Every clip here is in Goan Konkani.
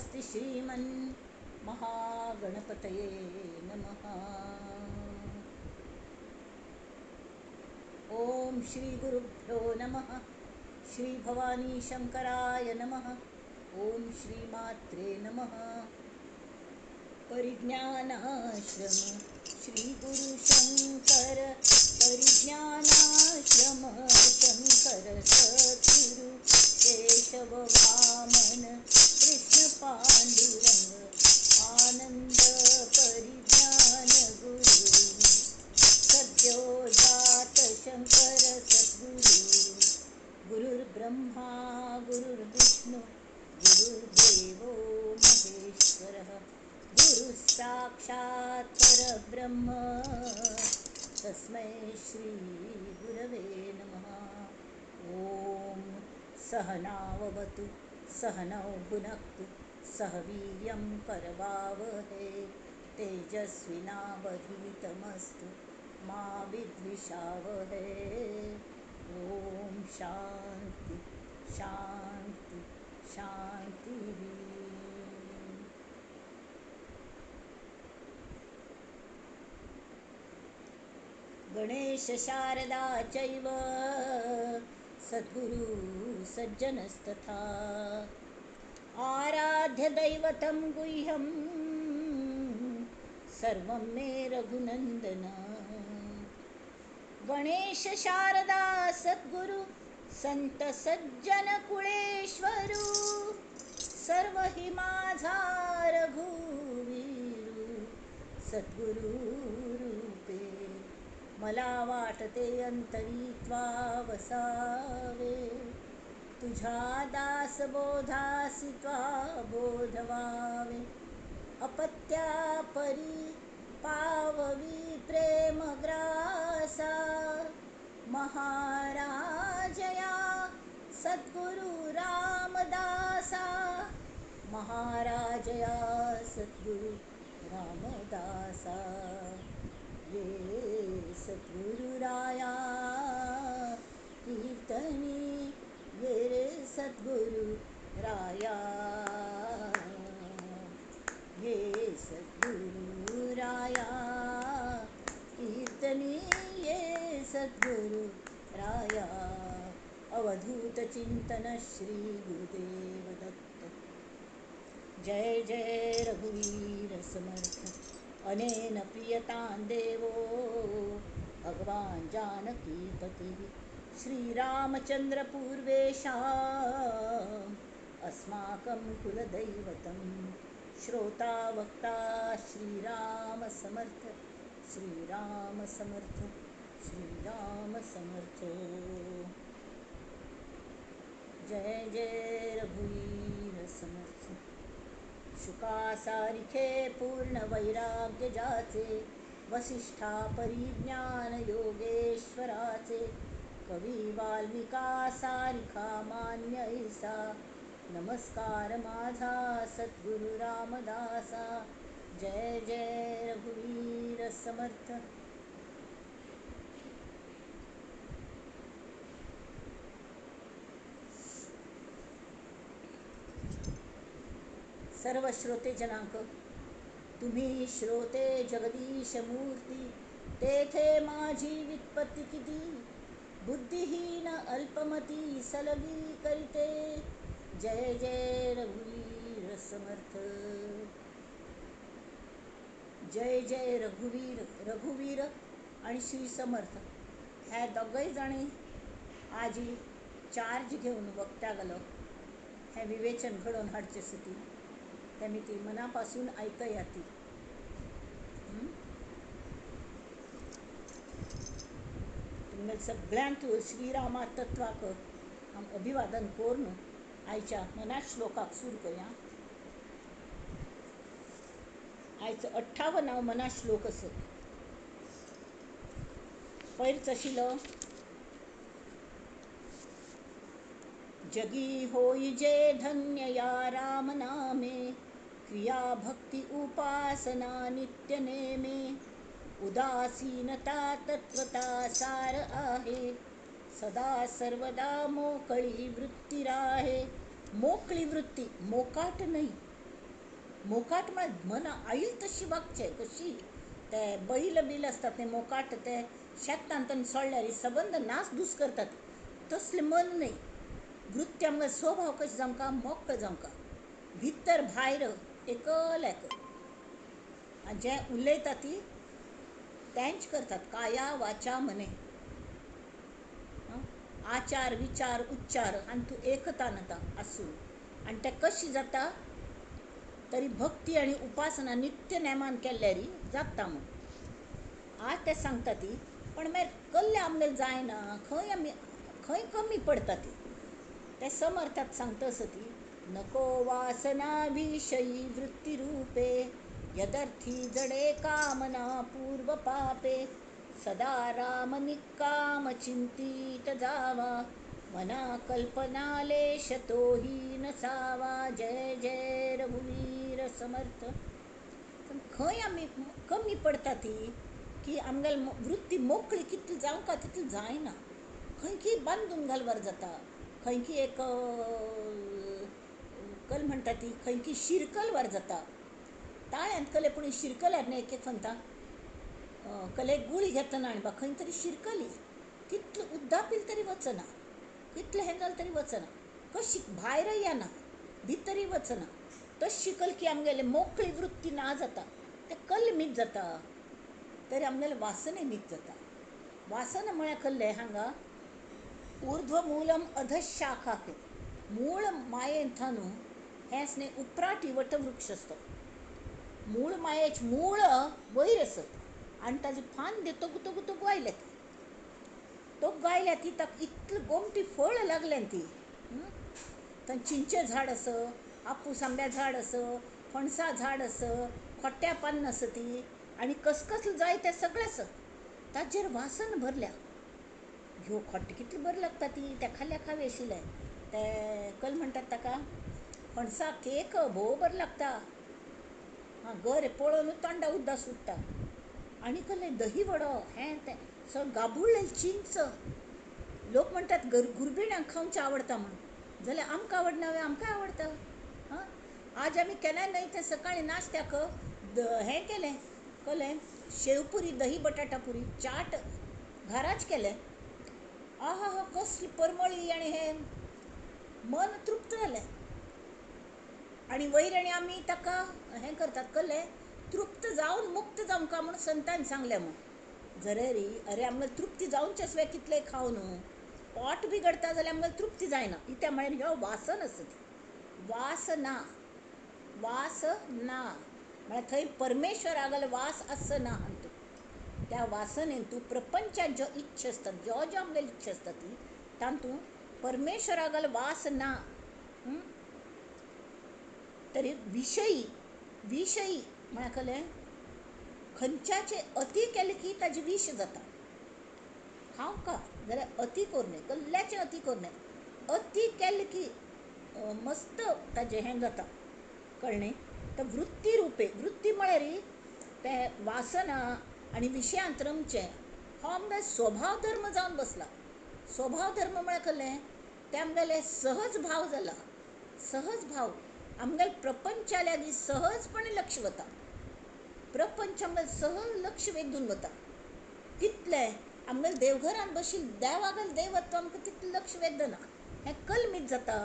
स्वस्ति श्रीमन् महागणपतये नमः. ओम श्री गुरुभ्यो नमः. श्री भवानी शंकराय नमः. ओम श्री मात्रे नमः. परिज्ञानाश्रम श्री गुरु शंकर, परिज्ञानाश्रम शंकर सद्गुरु, केशव वामन कृष्ण पांडुरंग, आनंद परिज्ञान गुरु, सद्यो जात शंकर सद्गुरु. गुरुर्ब्रह्मा गुरुर्विष्णु गुरुर्देवो महेश्वरः, गुरुः साक्षात् परब्रह्म, तस्मै श्री गुरवे नमः. ॐ सहनाववतु सहनौ भुनक्तु सह वीर्यं करवावहै, तेजस्विनावधीतमस्तु मा विद्विषावहै. ॐ शांती शांती शांती. गणेश शारदा चैव सद्गुरु सज्जनस्तथा, आराध्य दैवतं गुह्यं सर्वं मे रघुनंदन. गणेश शारदा सद्गुरु संत सज्जन कुळेश्वरू, सर्व हि माझा रघुवीरू सद्गुरु रूपे. मला वाटते अंतरी त्वा वसावे, तुझ्या दासबोधासी त्वा बोधवावे. अपत्या परी पाववी प्रेमग्रासा, महाराजया सद्गुरु रामदासा, महाराजया सद्गुरु रामदासा. ये सद्गुरुराया कीर्तनी, ये रे सद्गुरु राया, ये सद्गुरुराया कीर्तनी, ये सद्गुरु राया. अवधूत चिंतन श्री गुरुदेव दत्त. जय जय रघुवीर समर्थ. अनेन प्रियतां देवो भगवान जानकीपतिः. श्रीरामचंद्र पूर्वेषाम् अस्माकं कुलदैवतं. श्रोता वक्ता श्रीराम समर्थ, श्रीराम समर्थ, श्रीराम समर्थ. जय जय रघुवीर समर्थ. शुकासारिखे पूर्ण वैराग्य जाचे, वसिष्ठा परिज्ञान योगेश्वराचे, कवी वाल्मिका सारिखा मान्य ऐसा, नमस्कार माझा सद्गुरु रामदासा. जय जय रघुवीर समर्थ. सर्व श्रोते जनांक, तुम्ही श्रोते जगदीश मूर्ती, तेथे माझी वित्पत्ती किती, बुद्धिहीन अल्पमती सलगी करीते. जय जय रघुवीर समर्थ. जय जय रघुवीर. रघुवीर आणि श्री समर्थ ह्या दोगय जाणी आजी चार्ज घेवन वक्त्या गेलो हें विवेचन घडोवन हाडचें आसा ती तेमी ती मनापासून आयकया ती. तुमगे सगळ्यांक श्रीरामा तत्वाक हांव अभिवादन करून आयच्या मना श्लोकाक सुरू करया. आयचो 58 मना श्लोक आसा. पयर आशिल्लो जगी होई जे धन्य या राम नामे, क्रिया भक्ती उपासना नित्य नेमे, उदासीनता तत्वता सार आहे, सदा सर्वदा मोकळी वृत्ती राहे. मोकळी वृत्ती, मोकाट नाही. मोकाट म्हळ्यार मना आईल तशी वागचें. कशी ते बैल बील आसतात न्ही मोकाट, ते शेतान सोडल्यार सबंद नास धूस करतात, तसलें मन न्हय. वृत्ती आमकां स्वभाव कशें जावंका, मोकळो जावंका, भितर भायर एकल एक. आनी जें उलयता ती तेंच करतात. काया वाचा मने, आचार विचार उच्चार आनी तूं एकता नता आसून. आनी तें कशें जाता तरी भक्ती आनी उपासना नित्य नेमान केल्यार जाता म्हूण आज ते सांगता ती. पण मागीर कल्ले आमगेले जायना, खंय आमी खंय कमी पडटा ती, ते समर्थात सांगता आसा ती. नको वासना विषयी वृत्तिरूपे यदर्थी जडे कामना पूर्व पापे सदा राम निकाम चिंतित जावा मना कल्पना लेश तोही नसावा. जय जय रघुवीर समर्थ. खंय आमी कमी पडटा ती की आमगेले वृत्ती मोकळी कितली जावंका तितली जायना. खंय की बांदून घालवार जाता, खंय की एक कल म्हणटा ती, खंय की शिरकलवार जाता. ताळ्यांत कले पूण शिरकल्यार न्ही एक एक म्हणटा कले गुळी घेतना आनी बा खंय तरी शिरकली, कितलें उद्दा पिल तरी वचना, कितलें हें जालें तरी वचना, कशी भायरय येना भितरय वचना. तशी कल की आमगेले मोकळी वृत्ती ना जाता, ते कल मीत जाता, तरी आमगेले वासने मीत जाता. वासना म्हळ्यार कल्ले हांगा ऊर्ध्वमूलम अधशाखा, मूळ मायेंत न्हू हें न्ही उपराटी वटवृक्ष आसता. मूळ मायेच मूळ वयर आसत आनी ताजे फांदे तोगू तोगू तोगू आयल्यात, तोगू आयल्या ती ताका इतली गोमटी फळ लागल्यान ती. थंय चिंचे झाड आस, आपूस आंब्या झाड आस, फणसा झाड आस, खोट्या पान्न आसा ती, आनी कसकसलें जाय तें सगळें आसा. ताजेर वासन भरल्या. ह्यो खोटे कितली बरी लागता ती, त्या खाल्या खावे आशिल्लें. ते कल म्हणटात ताका फणसा केक भोव बरो लागता. आं गरे पळोवन तोंडा उद्दा सुट्टा. आनी कसलें दही वडो हें तें सगळें गाबुळ्ळें चिंच. लोक म्हणटात गुरबिण्यांक खावचें आवडटा म्हूण, जाल्यार आमकां आवडना वे? आमकांय आवडटा. आं आज आमी केन्नाय न्हय तें सकाळीं नाश्त्याक हें केलें, कसलें शेवपुरी, दही बटाटा पुरी चाट घराच केलें. आहा हा कसली परमळी आनी हें मन तृप्त जालें. आनी वयर आनी आमी ताका हें करतात कसलें तृप्त जावन मुक्त जावंका म्हूण संतान सांगलें म्हूण. जरे री अरे आमकां तृप्ती जावचें सुद्दां कितलें खावन न्हू पोट बिगडता जाल्यार आमकां तृप्ती जायना. कित्याक म्हळ्यार ह्यो वासन आसा ती, वासना वासना म्हळ्यार थंय परमेश्वरा वास आसना. तूं त्या वासनेन तूं प्रपंचात ज्यो इच्छा आसतात, ज्यो ज्यो आमगेली इच्छा आसता ती तातूंत परमेश्वरा वास ना. तरी विशयी विशयी म्हळ्यार कसलें खंयच्याचे अती केलें की ताजें विश जाता. खावंका जाल्यार अती करूं नये, कसल्याचें अती करूं नये. अती केलें की मस्त ताजें हें जाता, कळ्ळें न्ही. तर वृत्ती रुपे, वृत्ती म्हळ्यार तें वासना आनी विशयांत रमचें हो आमगेलो स्वभाव धर्म जावन बसला. स्वभाव धर्म म्हळ्यार कसलें तें आमगेलें सहज भाव जाला. सहज भाव आमगेले प्रपंचा लागीं सहजपणे लक्ष वता, प्रपंच आमगेलें सहज लक्ष वेधून वता. तितलें आमगेले देवघरांत बशिल्लें देवागेलें देवत्व आमकां तितलें लक्ष वेधना, हें कलमीत जाता.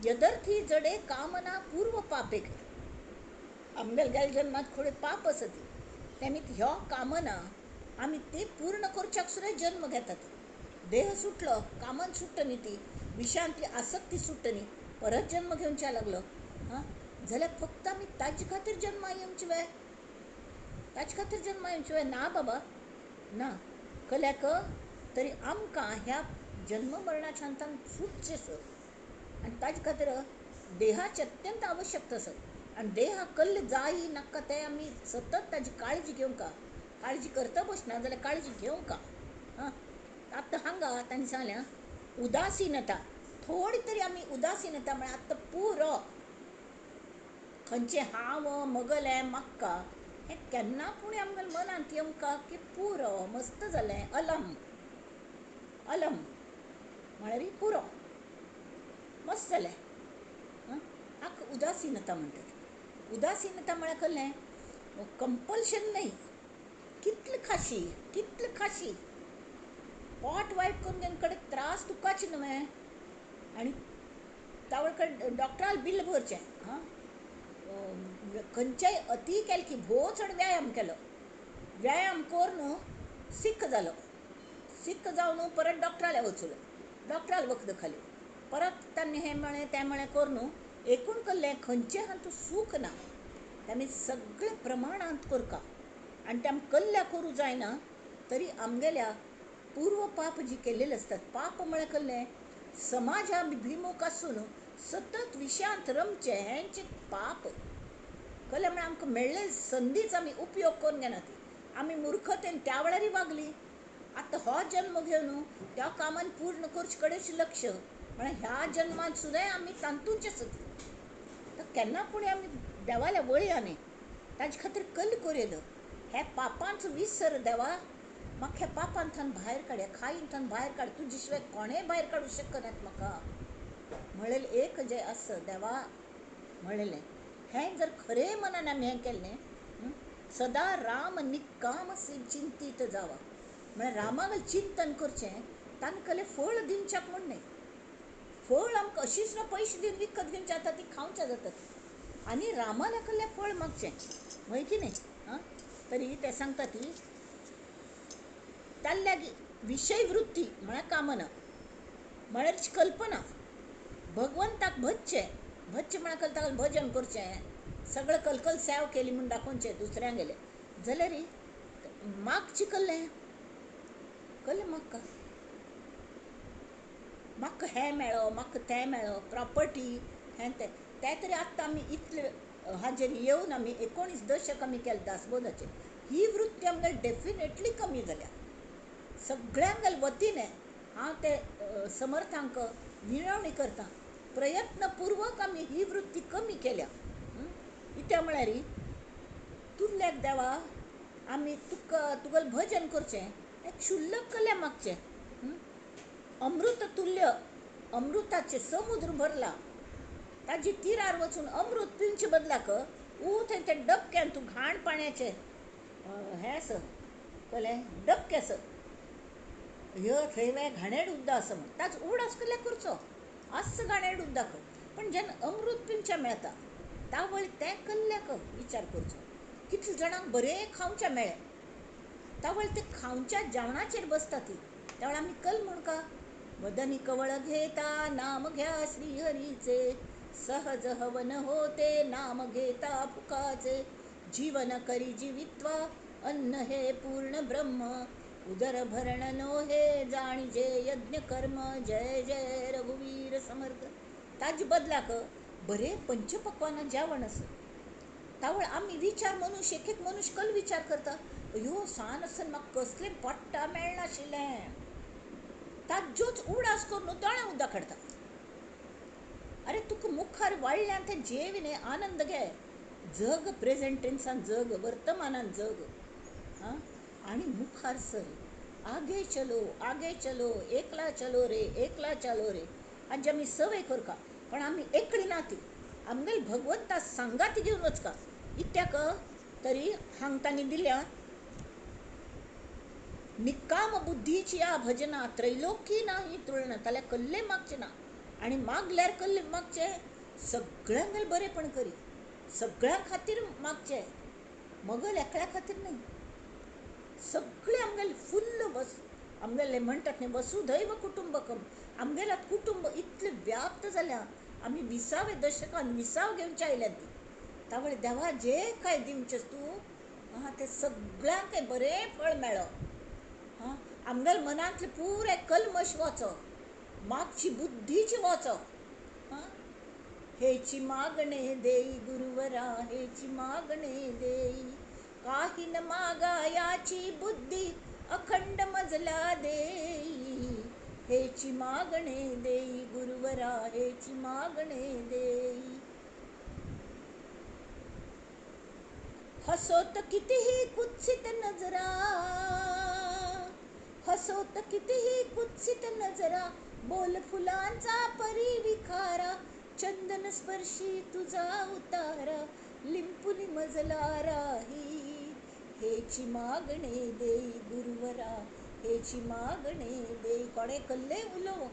यदर्थी जडे कामना पूर्व पापे, आमगेले गेल्या जन्मांत थोडे पाप आसा ती, तेमी ह्यो कामना आमी ती पूर्ण करच्याक सुद्दां जन्म घेतात. देह सुटलो, कामन सुट्ट न्ही ती, विशयांतली आसक्ती सुट्ट न्ही, परत जन्म घेवच्या लागलो. हां जाल्यार फक्त आमी ताजे खातीर जन्मा येवचे वे? ताजे खातीर जन्मा येवचे वे? ना बाबा ना. कल्याक तरी आमकां ह्या जन्म मरणाच्या अंतान सुटचें सर. आनी ताजे खातीर देहाची अत्यंत आवश्यकता आसा. आनी देहाक कल्ल जाय नाका तें आमी सतत ताजी काळजी घेवंका. काळजी करता बसना जाल्यार काळजी घेवंका. हां आतां हांगा तांणी सांगलें उदासीनता, थोडी तरी आमी उदासीनता म्हळ्यार आतां पुरो खंयचें हांव मगलें म्हाका हें केन्ना पूण आमगेल्या मनांत येवंका की पुरो मस्त जालें, अलम अलम म्हळ्यार पुरो मस्त जालें. हाका उदासीनता म्हणटात. उदासीनता म्हळ्यार कसलें कंपल्शन न्हय. कितलें खाशी कितलें खाशी पोट वायट करून घेवन कडेन त्रास तुकाच न्हय आनी तावळ कडेन डॉक्टराक बील भरचें. आं, खंयच्याय अती केलें की भोव चड व्यायाम केलो, व्यायाम करून सीक जालो, सीक जावन परत डॉक्टराले वचूलो, डॉक्टराले वखद खाली, परत तांणी हें म्हळें तें म्हळें करून एकूण कसलें खंयचें हातूंत सूख ना. तें आमी सगळें प्रमाणांत करता आनी तें आमी कल्ल्या करूं जायना तरी आमगेल्या पूर्व पाप जी केलेली आसतात. पाप म्हळ्यार कसलें समाजाभिमुख आसून सतत विशयांत रमचें हेंच पाप. कसलें म्हळ्यार आमकां मेळ्ळेले संदीच आमी उपयोग करून घेना. ती आमी मुर्खतेन त्या वेळारय वागली. आतां हो जन्म घेवन त्या कामान पूर्ण करचे कडेन लक्ष म्हळ्यार ह्या जन्मांत सुद्दां आमी तातूंच आसत. तर केन्ना पूण आमी देवाल्या वळया न्ही, ताजे खातीर कल कोरेलो हे पापांचो विसर देवा, म्हाका ह्या पापांतल्यान भायर काड, ह्या खायींतल्यान भायर काड, तुजे शिवाय कोणें भायर काडूंक शकनात म्हाका म्हणलेलें एक जें आसा देवा म्हणलेलें हें जर खरें मनान आमी हें केल्लें. सदा राम निक्काम चिंतीत जावा म्हळ्यार रामागेर चिंतन करचें, तांकां फळ दिवच्याक म्हूण न्हय. फळ आमकां अशीच ना पयशे दिवन विकत घेवचें जाता, ती खावचें जाता आनी रामाल्या कडल्यान फळ मागचें हय की न्हय. आं, तरी ते सांगता ती ताल्ल्या विशय वृत्ती म्हळ्यार कामना म्हळ्यार कल्पना. भगवंताक भजचें, भजचें म्हळ्यार ताका भजन करचें, सगळें कलकल सेव केली म्हूण दाखोवचें दुसऱ्यांक गेलें जाल्यार मागचें कसलें कसलें मागका, म्हाका हें मेळो म्हाका तें मेळो प्रॉपर्टी हें तें तें तरी आत्तां आमी इतले हाजेर येवन आमी 19 दशक आमी केलें दासबोधाचें. ही वृत्ती आमगेली डेफिनेटली कमी जाल्या सगळ्यांगेले वतीन. हांव ते समर्थांक विनवणी करता, प्रयत्नपूर्वक आमी ही वृत्ती कमी केल्या. कित्याक म्हळ्यार तुरल्याक देवा आमी तुका तुगेलें भजन करचें एक क्षुल्लक कल्या मागचें. अमृत तुल्य अमृताचें समुद्र भरला ताजी तिरार वचून अमृत पिवचे बदलाक थंय ते डबक्यान तूं घाण पाण्याचें हें आसा कलें डबकें आसा ह्यो थंय वे घाणेड उद्दां आसा म्हूण ताचो उगडास कसल्याक करचो आस घाणेड उद्दाक. पण जेन्ना अमृत पिवचें मेळटा तावळ तें कल्ल्याक विचार करचो. कितले जाणांक बरें खावचें मेळ्ळें तावळ ते खावच्या जेवणाचेर बसता ती. त्यावेळार आमी कल म्हूण का वदनी कवळ घेता नाम घ्या श्रीहरीचे, सहज हवन होते नाम घेता फुकाचे, जीवन करी जीवित्वा अन्न हे पूर्ण ब्रह्म, उदर भरण नोहे जाणीजे यज्ञ कर्म, जय जय रघुवीर समर्थ. ताजे बदलाक बरें पंचपक्वानां जेवण आसा. तावळ आमी विचार मनुष्य एक एक मनुष्य कल विचार करता, अयो सान आसतना म्हाका कसलें पोट्टा मेळनाशिल्लें, ताज्योच उडास करून दोळ्यां उदक काडटा. अरे तुका मुखार वाडल्यान तें जेव न्हय, आनंद घे, जग प्रेजेंट टेन्सान जग, वर्तमानान जग. आं, आनी मुखार सर, आगे चलो आगे चलो, एकला चलो रे एकला चलो रे. आजी आमी सवय करता पण आमी एकली ना ती, आमगेली भगवंता सांगात घेवन वचका. इत्याक तरी हांग तांणी दिल्या निकाम बुद्धीची या भजना त्रैलोकी ना ही तुळना. ताल्यार कल्ले मागचे ना आनी मागल्यार कल्ले मागचे सगळ्यांक बरेंपण करी, सगळ्यां खातीर मागचे, मगल एकल्या खातीर न्हय. सगळे आमगेले फुल्ल वस आमगेले म्हणटात न्ही वसुधैव कुटुंबकम, आमगेल्या कुटुंब इतलें व्याप्त जाल्या आमी 20व्या दशकान विसाव घेवचे आयल्यात ती. तावळ देवा जे काय दिवचें तूं आं तें सगळ्यांक बरें फळ मेळो. आं, आमगेल्या मनांतलें पुराय कल्मश वचो, मागची बुद्धीची वचो. आं, हेची मागणे देई गुरुवरा, हेची मागणे देई, काही न मागायाची बुद्धी अखंड मजला देई, हेची मागणे देई गुरुवरा, हेची मागणे देई. हसोत कितीही कुत्सित नजरा, हसोत कितीही कुत्सित नजरा, बोल फुलांचा परी विखारा, चंदन स्पर्शी तुझा उतारा, लिंपुनी मजला राही, हेची मागणे देई गुरुवरा, हेची मागणे देई. कोणे कल्ले उलोवं,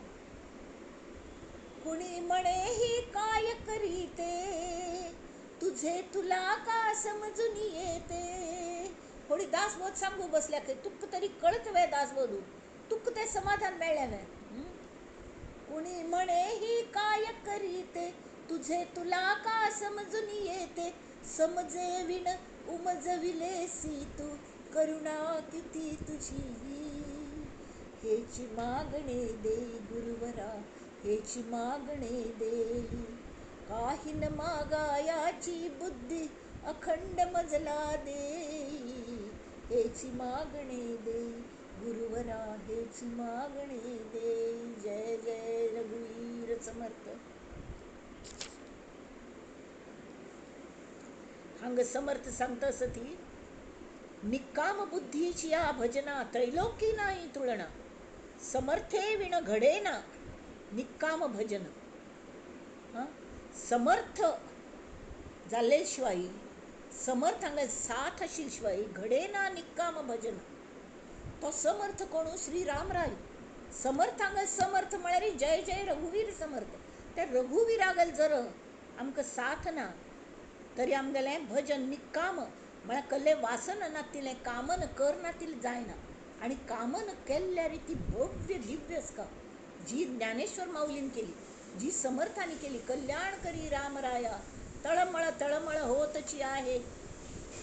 कुणी म्हणे ही काय करीते, तुझे तुला का समजून येते. थोडी दासबोध सांगू बसल्या की तुका तरी कळत वे दासबोधू, तुका ते समाधान मेळ्ळें वे. कुणी म्हणे ही काय करीते, तुझे तुला का समजून येते, समजे विण उमजविलेसी तू, करुणा किती तुझी, हेची मागणे देई गुरुवरा, हेची मागणे देई. काही न मागायाची बुद्धी अखंड मजला देई, हेची मागणे देई गुरुवरा, हेची मागणे देई. जय जय रघुवीर समर्थ. हांगा समर्थ सांगता सती, निकाम बुद्धीची या भजना त्रैलोकी नाही तुळणा, समर्थे विण घडेना निकाम भजन. समर्थ जाल्ले शिवाय, समर्थ हांगा साथ आशिल्ले शिवाय घडेना निकाम भजन. तो समर्थ कोण? श्री रामराय. समर्थ हांगा समर्थ म्हळ्यार जय जय रघुवीर समर्थ. त्या रघुवीरागल जर आमकां साथ ना तरी आमगेलें भजन निकाम म्हळ्यार कसलें वासना नातिल्लें, कामन करनातिल्लें जायना. आनी कामन केल्ल्यार ती भव्य दिव्य आसता, जी ज्ञानेश्वर माऊलीन केली, जी समर्थांनी केली. कल्याण करी रामराया, तळमळ तळमळ होतची आहे,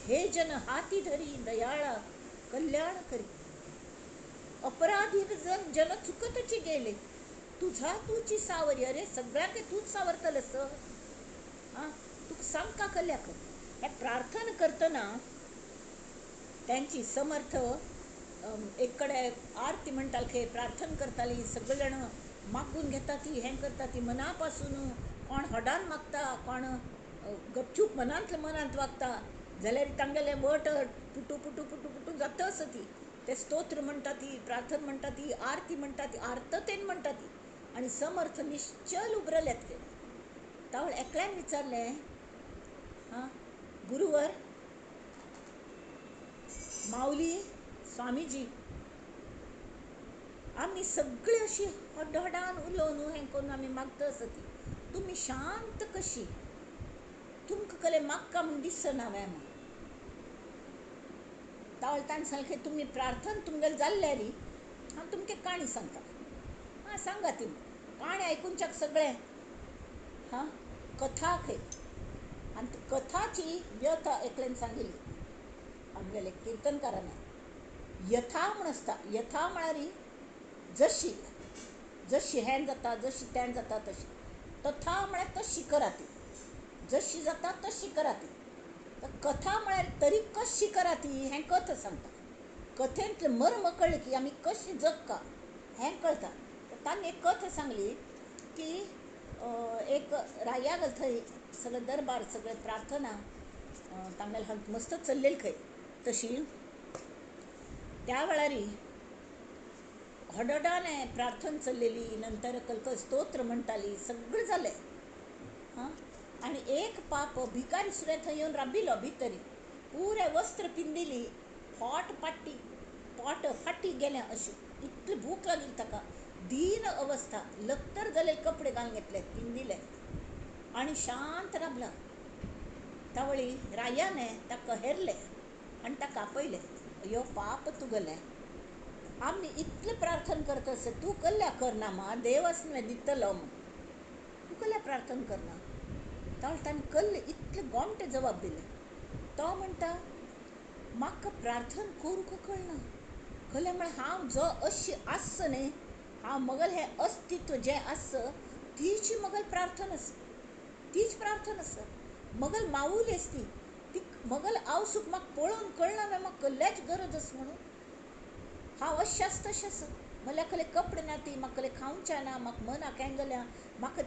हे जन हाती धरी दयाळा, कल्याण करी. अपराधी जन जन चुकतची गेले, तुझा तुची सावरी. अरे सगळ्यांक तूच सावरतलस, आं तुका सांग का कल्याक. हे प्रार्थना करतना त्यांची समर्थ एक कडे आरती म्हणटाले खंय, प्रार्थना करताली, सगळे जाण मागून घेता ती, हें करता ती मना पासून. कोण हडान मागता, कोण गपचूप मनांतले मनांत वागता, जाल्यार तांगेलें वट पुटू पुटू पुटू पुटू जाता आसा ती. ते स्तोत्र म्हणटा ती, प्रार्थना म्हणटा ती, आरती म्हणटा ती, आर्ततेन म्हणटा ती. आनी समर्थ निश्चल उबरल्यात ते. तावळ एकल्यान विचारलें, हां गुरुवर, माऊली स्वामीजी, आमी सगळी अशी हडहडान उलोवन हें करून आमी मागता आसा ती, तुमी शांत कशी, तुमकां कसलें मागका म्हूण दिसना व्हय म्हूण. तावळ ताणें सांगलें, तुमी प्रार्थना तुमगेलें जाल्ल्या री, हांव तुमकां काणी सांगता. आं सांगा ती. काणी आयकुच्याक सगळें हां कथा खंय. आनी कथाची व्यथा एकल्यान सांगिल्ली आमगेले किर्तनकारान. यथा म्हूण आसता. यथा म्हळ्यार जशी, जशी हें जाता, जशी तें जाता तशी. तथा म्हळ्यार तशी करा ती, जशी जाता तशी करा ती. कथा म्हळ्यार तरी कशी करा ती हें कथा सांगता. कथेंतलें मर्म कळ्ळें की आमी कशी जगका हें कळटा. तांणी एक कथा सांगली की एक राया थंय सगळें दरबार, सगळें प्रार्थना तांगेलें मस्त चल्लेली खंय. तशी त्या वेळारी हडहडान प्रार्थना चल्लेली, नंतर कलकल स्तोत्र म्हणटाली, सगळें जालें. हां आनी एक पाप भिकारी सुद्दां थंय येवन राबिल्लो भितरी, पुरें वस्त्र पिंदिली, पोट पाटी पोट फाटी गेलें अशें, इतली भूक लागिल्ली ताका, दीन अवस्था, लक्तर जाल्ले कपडे घालून घेतले, पिंदिले आनी शांत राबला. तावळी रायाने ताका हेरलें आनी ताका आपयलें, यो पाप तुगेलें, आमी इतलें प्रार्थना करता आसता, तूं कसल्या करना मा, देव आसा न्हय दितलो म्हूण, तूं कसल्या प्रार्थना करना. तावळ ताणें कल्ले इतले गोमटे जबाब दिले. तो म्हणटा, म्हाका प्रार्थना करूंक कळना, कसलें म्हळ्यार हांव जो अशी आसचो न्हय, हांव मगल हें अस्तित्व जें आसा तीच मगल प्रार्थना आसा, तीच प्रार्थना आसा. मगल माऊली आसा ती, ती मगल आवसूक म्हाका पळोवन कळना न्हय म्हाका कसल्याच गरज आसा म्हणून. हांव अशें आसा तशें आसा, म्हळ्यार कसले कपडे ना ती, म्हाका कसलें खावचें ना, म्हाका मनाक हें जाल्या, म्हाका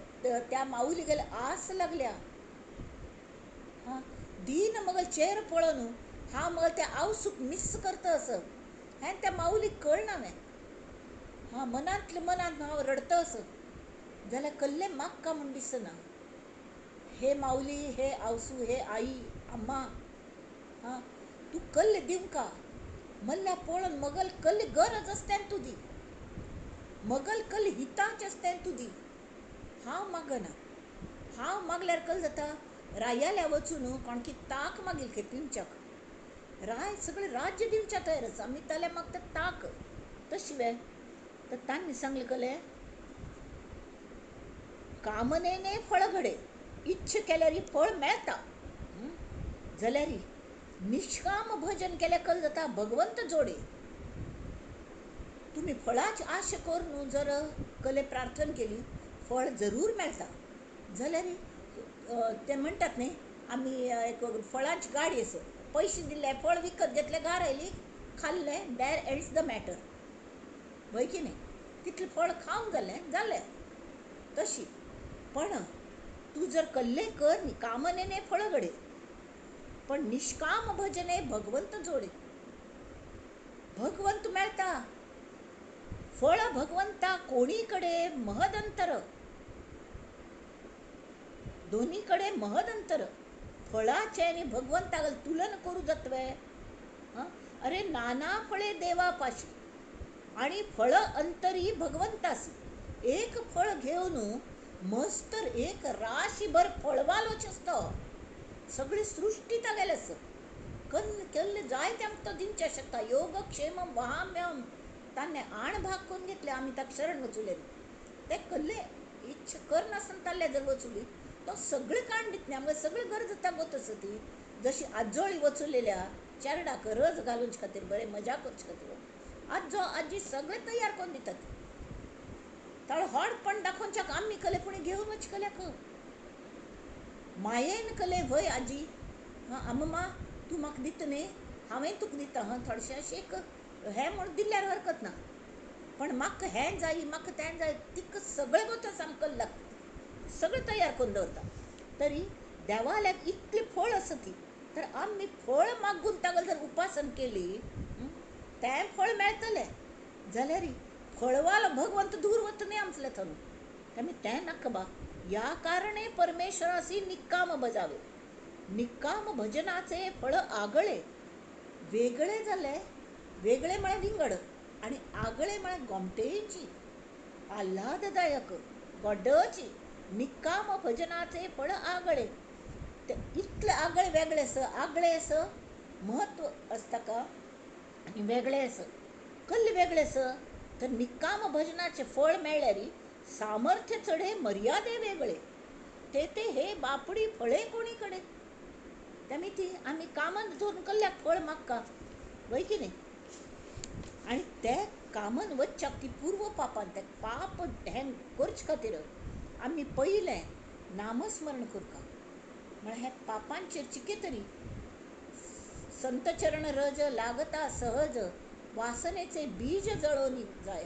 त्या माऊली गेल्या आस लागल्या. हां दीन मगल चेहरो पळोवन हांव मगल त्या आवसूक मिस करता आसत हें त्या माऊलीक कळना न्हय. हां मनांतले मनांत हांव रडता आसत जाल्यार कसलें मागका म्हूण दिसना. हे माऊली, हे आवसू, हे आई, अम्मा, हां तूं कल्ल दिवंका मल्ल्या पळोवन मगल कल्ल गरज आसता तूं दी, मगल कल्ल हिताच आसता तूं दी. हांव मागना, हांव मागल्यार कल जाता रायाल्या वचून कोणकी ताक मागील खंय पिवच्याक, राय सगळें राज्य दिवच्या तयार आसा, आमी ताल्या मागता ताक तशी वे. तर तांणी सांगलें कलें कामनेने फळ घडे, इच्छा केल्यार फळ मेळता, जाल्यार निष्काम भजन केल्यार कल जाता भगवंत जोडे. तुमी फळाची आशा करून जर कले प्रार्थना केली फळ जरूर मेळता. जाल्यार ते म्हणटात न्ही आमी एक फळाची गाडी आसा, पयशे दिले फळ विकत घेतले, घार आयली खाल्लें, there ends the matter, वय की न्ही? तितलें फळ खावन जालें जालें तशी. पण तूं जर कल्ले कर न्ही, कामनेने फळ घडे पण निष्काम भजने भगवंत जोडे, भगवंत मेळता. फळ भगवंता कोणी कडे महदंतर, दोन्ही कडे महदंतर, फळाचे आनी भगवंताक तुलन करूं जातवे. अरे नाना फळे देवापाशी आणि फळ अंतरी भगवंतासी, एक फळ घेवन मस्तर एक राशीभर फळवालोच आसता, सगळी सृष्टी तागेली आसा, कन्न केल्ले जाय तें आमकां तो दिवचें शकता. योगक्षेम वहाम्यहम, ताणें आण भाग करून घेतले, आमी ताका शरण वचुले. ते कल्ले इच्छा करनासतना ताल्ले जर वचुली तो सगळें काण दितले, आमकां सगळी गरज तागोत आसा ती. जशी आजोळी वचुलेल्या चेरडाक रज घालूचे खातीर, बरें मजा करचे खातीर आजो आजी सगळें तयार करून दितात. ताळ हॉडपण दाखोवच्याक आमी कले पुणी घेवन वच कल्याक मायेन कले व्हय आजी, हां अम्मा तूं म्हाका दिता न्ही, हांवें तुका दिता, हां थोडेशें अशें एक हें म्हूण दिल्यार हरकत ना, पण म्हाका हें जाय म्हाका तें जाय, तिका सगळें गोत आमकां लागता, सगळें तयार करून दवरता. तरी देवाल्याक इतलें फळ आसा ती, तर आमी फळ मागून ताका जर उपासन केली तें फळ मेळटलें. जाल्यार फळवालो भगवंत दूर वता न्ही आमचें थंय, आमी तें नाका बा. ह्या कारणे परमेश्वरासी निक्काम भजावे, निक्काम भजनाचे फळ आगळे वेगळे जाले. वेगळे म्हळ्यार विंगड आनी आगळे म्हळ्यार गोमटेची, आल्हाददायक, गोड्डची. निक्काम भजनाचे फळ आगळे, ते इतले आगळे वेगळे आसा, आगळे आसा म्हत्व आसता का आनी वेगळे आसा, कल्ले वेगळे आसा. तर निक्काम भजनाचे फळ मेळ्ळ्यार सामर्थ्य चडे मर्यादे वेगळे, ते ते हे बापडी फळे कोणी कडे. तेमी ती आमी कामन धरून कल्ल्याक फळ मागका वय की न्ही, आनी ते कामन वचच्याक ती पूर्व पापान ते पाप हें करचे खातीर आमी पयलें नामस्मरण करता, म्हळ्यार हे पापांचेर चिके तरी संतचरण रज लागता सहज, वासनेचे बीज जळोवन जाय.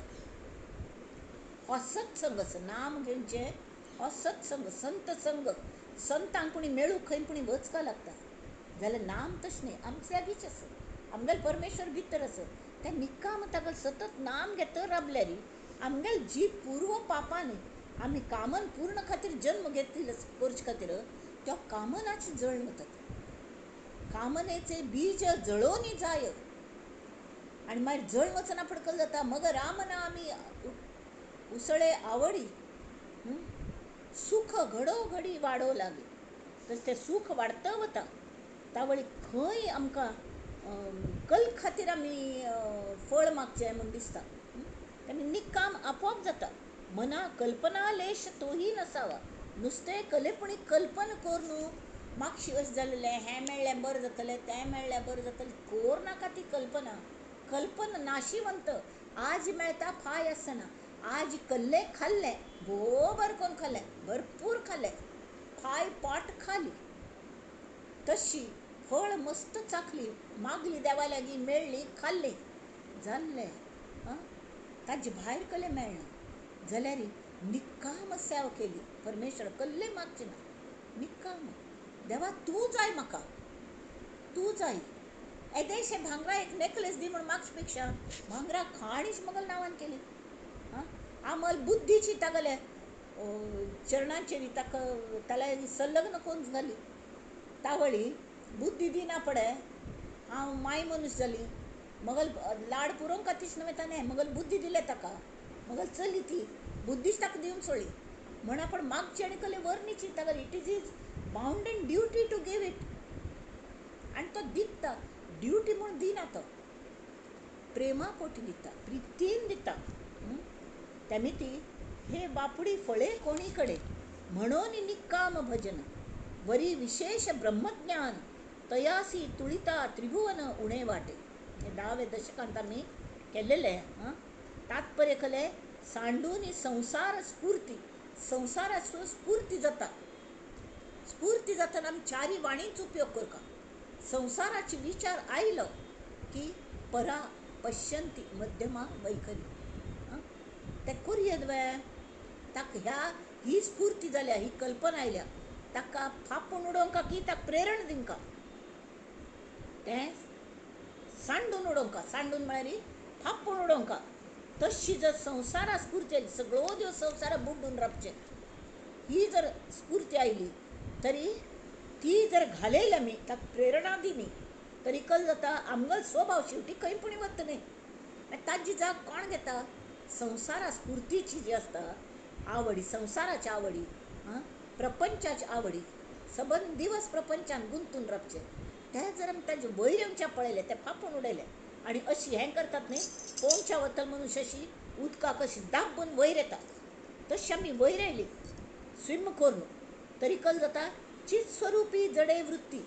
हो सत्संग आसा, नाम घेवचें हो सत्संग, संत संग. संतांक पुणी मेळूंक खंय पुणी वचपाक लागता, जाल्यार नाम तशें न्ही, आमचे लागींच आसा, आमगेले परमेश्वर भितर आसा. ते निक्काम ताका सतत नाम घेत राबल्यार आमगेले जी पूर्व पापान आमी कामन पूर्ण खातीर जन्म घेतिल्ले करचे खातीर त्या कामनाची जळण वतात, कामनेचे बीज जळोवनी जाय. आनी मागीर जळ वचना फडकल जाता, मग राम ना आमी उसळे आवडी, सुख घडोघडी वाडो लागे. तशें तें सूख वाडत वता, तावळी खंय आमकां कल खातीर आमी फळ मागचें म्हूण दिसता, आनी निक्काम आपोआप जाता. मना कल्पना लेश तोही नसावा, नुस्तें कलेपणी कल्पना करून मागशी अशें जालेलें, हें मेळ्ळें बरें जातलें, तें मेळ्ळें बरें जातलें, कोर नाका ती कल्पना. कल्पना नाशिवंत, आज मेळटा फाय आसना. आज कल्ले खाल्लें, भोव बरें करून खाल्लें, भरपूर खाल्लें, फाय पोट खाली, तशी फळ मस्त चाखली, मागली देवा लागीं, मेळ्ळी, खाल्ली, जाल्लें. आं, ताजे भायर कल्लें मेळना. जाल्यार निक्काम सेवा केली परमेश्वर, कल्ले मागचें ना, निक्काम देवा तूं जाय म्हाका, तूं जाय. येदेशें भांगरा एक नेकलेस दी म्हूण मागचे पेक्षा भांगरा खाणीच मगल नांवान केली. आं, आमल बुद्धीची तागेले चरणांचेर ताका ताल्या संलग्न कोण जाली. तावळी बुद्धी दिना पडे हांव माय मनीस जाली मगल लाड पुरोवंक तीच न्हय ताणें मगल बुद्धी दिले ताका मगल चली ती बुद्धीच ताका दिवन सोडली म्हण आपण मागची आनी कसले वर्णीची ताका it is is bound and duty to give it. आनी तो दिता ड्युटी म्हूण दिना, तो प्रेमा पोटी दिता, प्रितीन दिता. तेमी हे बापुडी फळे कोणी कडे म्हणून निकाम भजन वरी विशेष ब्रह्मज्ञान तयासी तुळिता त्रिभुवन उणे वाटे. हे 10व्या दशकांत आमी केलेले. हां, तात्पर्य कले सांडून संवसार स्फूर्ती, संवसाराचो स्फूर्ती जाता. स्फूर्ती जातना आमी चारी वाणींचो उपयोग करता. संवसाराचे विचार आयलो की परा पश्यंती मध्यमा वैखरी ते कोरयेद वे ताका ह्या ही स्फूर्ती जाल्या, ही कल्पना आयल्या, ताका फापून उडोवंक की ताका प्रेरणा दिवंक, तें सांडून उडोवंक. सांडून म्हळ्यार फापून उडोवंक. तशी जर संवसारा स्फूर्ती आयली, सगळो दिवस संवसारा बुडून रावचें, ही जर स्फूर्ती आयली तरी ती जर घालयली आमी, ताका प्रेरणा दिली तरी कल जाता आमगेलो स्वभाव शेवटी खंय पूण वता न्ही. ताजी जाग कोण घेता? संवसारा स्फूर्तीची जी आसता आवडी, संवसाराची आवडी, प्रपंचाची आवडी, सबंद दिवस प्रपंचान गुंतून रावचें, तें जर आमी ताजे वयर येवच्या पळयलें, तें फापून उडयलें आनी अशी हें करतात न्ही, पोंवच्या वतल मनुष्य अशी उदकाक अशी दाबून वयर येता, तशी आमी वयर आयली स्विम करून तरी कल जाता चित स्वरुपी जडे वृत्ती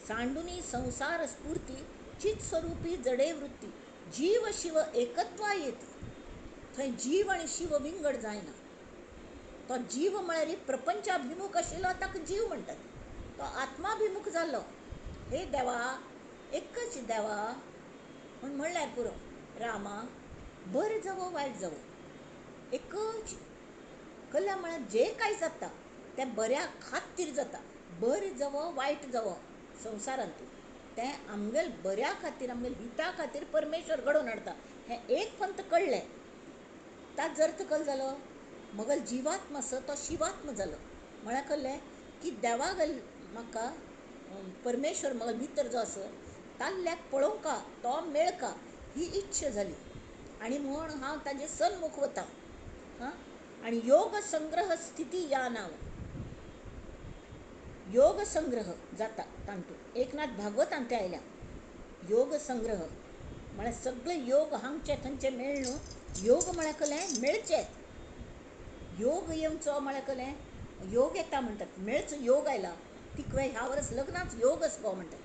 सांडुनी संवसार स्फूर्ती चित स्वरुपी जडे वृत्ती जीव शिव एकत्वा येत. थंय जीव आनी शिव विंगड जायना. तो जीव म्हळ्यार प्रपंचाभिमुख आशिल्लो ताका जीव म्हणटात, तो आत्माभिमुख जाल्लो. हे देवा एकच देवा म्हूण म्हणल्यार पुरो, रामा बरें जावो वायट जावो एकच कला म्हळ्यार जे कांय जाता तें बऱ्या खातीर जाता. बरें जावो वायट जावो संवसारांत तें आमगेल बऱ्या खातीर, आमगेल हिता खातीर परमेश्वर घडोवन हाडटा. हें एक पंत कळ्ळें ताचो अर्थ कल जालो मगल जिवात्म आसा तो शिवात्म जालो. म्हळ्यार कळ्ळें की देवागल म्हाका परमेश्वर मगल भितर जो आसा ताल्ल्याक पळोवंका, तो मेळका ही इच्छा जाली आनी म्हूण हांव ताजे सन्मुख वता. हां, आनी योग संग्रह स्थिती या नांव योग संग्रह जाता तांतूत एकनाथ भागवतांत ते आयल्या. योग संग्रह म्हळ्यार सगळे योग हांगचे थंयचे मेळ्ळ योग म्हळ्यार कलें मेळचे, योग येवचो म्हळ्यार कलें योग येता म्हणटात, मेळचो योग आयला तिका ह्या वर्स लग्नाच योगच गो म्हणटात.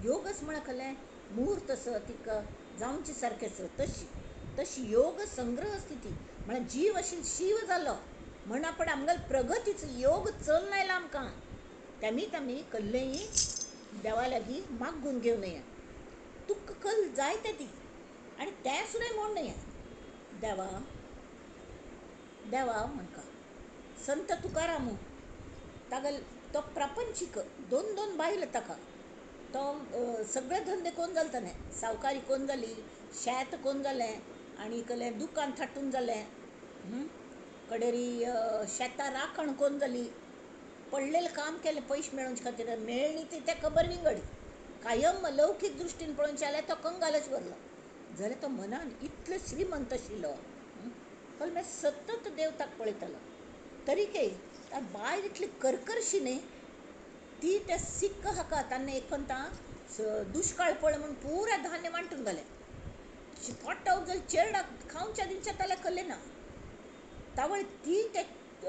योगच म्हळ्यार कलें मुहूर्त आसा तिका जावचे सारकें आसा तशी तशी योग संग्रह स्थिती म्हळ्यार जीव अशी शिव जालो म्हण आपण आमगेलो प्रगतीचो योग चलना आयला आमकां. तेमीत आमी कल्लेंय देवा लागीं मागून घेवन या, तुका कल जाय तें दी आनी तें सुद्दां म्हूण न्हय देवा देवा म्हणका. संत तुकाराम तागेलो तो प्रापंचीक, दोन दोन बायल ताका, तो सगळे धंदे कोण जाले ताणें, सावकारी कोण जाली, शेत कोण जालें आनी कसलें दुकान थाटून जालें, कडेरी शेतां राखण कोण जाली, पडलेलें काम केलें पयशे मेळोवचे खातीर, मेळ्ळी ती त्या खबर विंगड. कायम लौकीक दृश्टीन पळोवचें जाल्यार तो कंगालच उरलो. जाल्यार तो मनान इतलो श्रीमंत आशिल्लो, तो मागीर सतत देव ताका पळयतालो. तरीकय बायल इतली करकरशी न्ही, ती त्या सिक्क हाका ताणें एक पंता दुश्काळ पडलो म्हूण पुराय धान्य वांटून घालें. पोटाक जाल्यार चेरडाक खावच्या दिवच्या ताल्या कल्लें ना. तावळ ती ते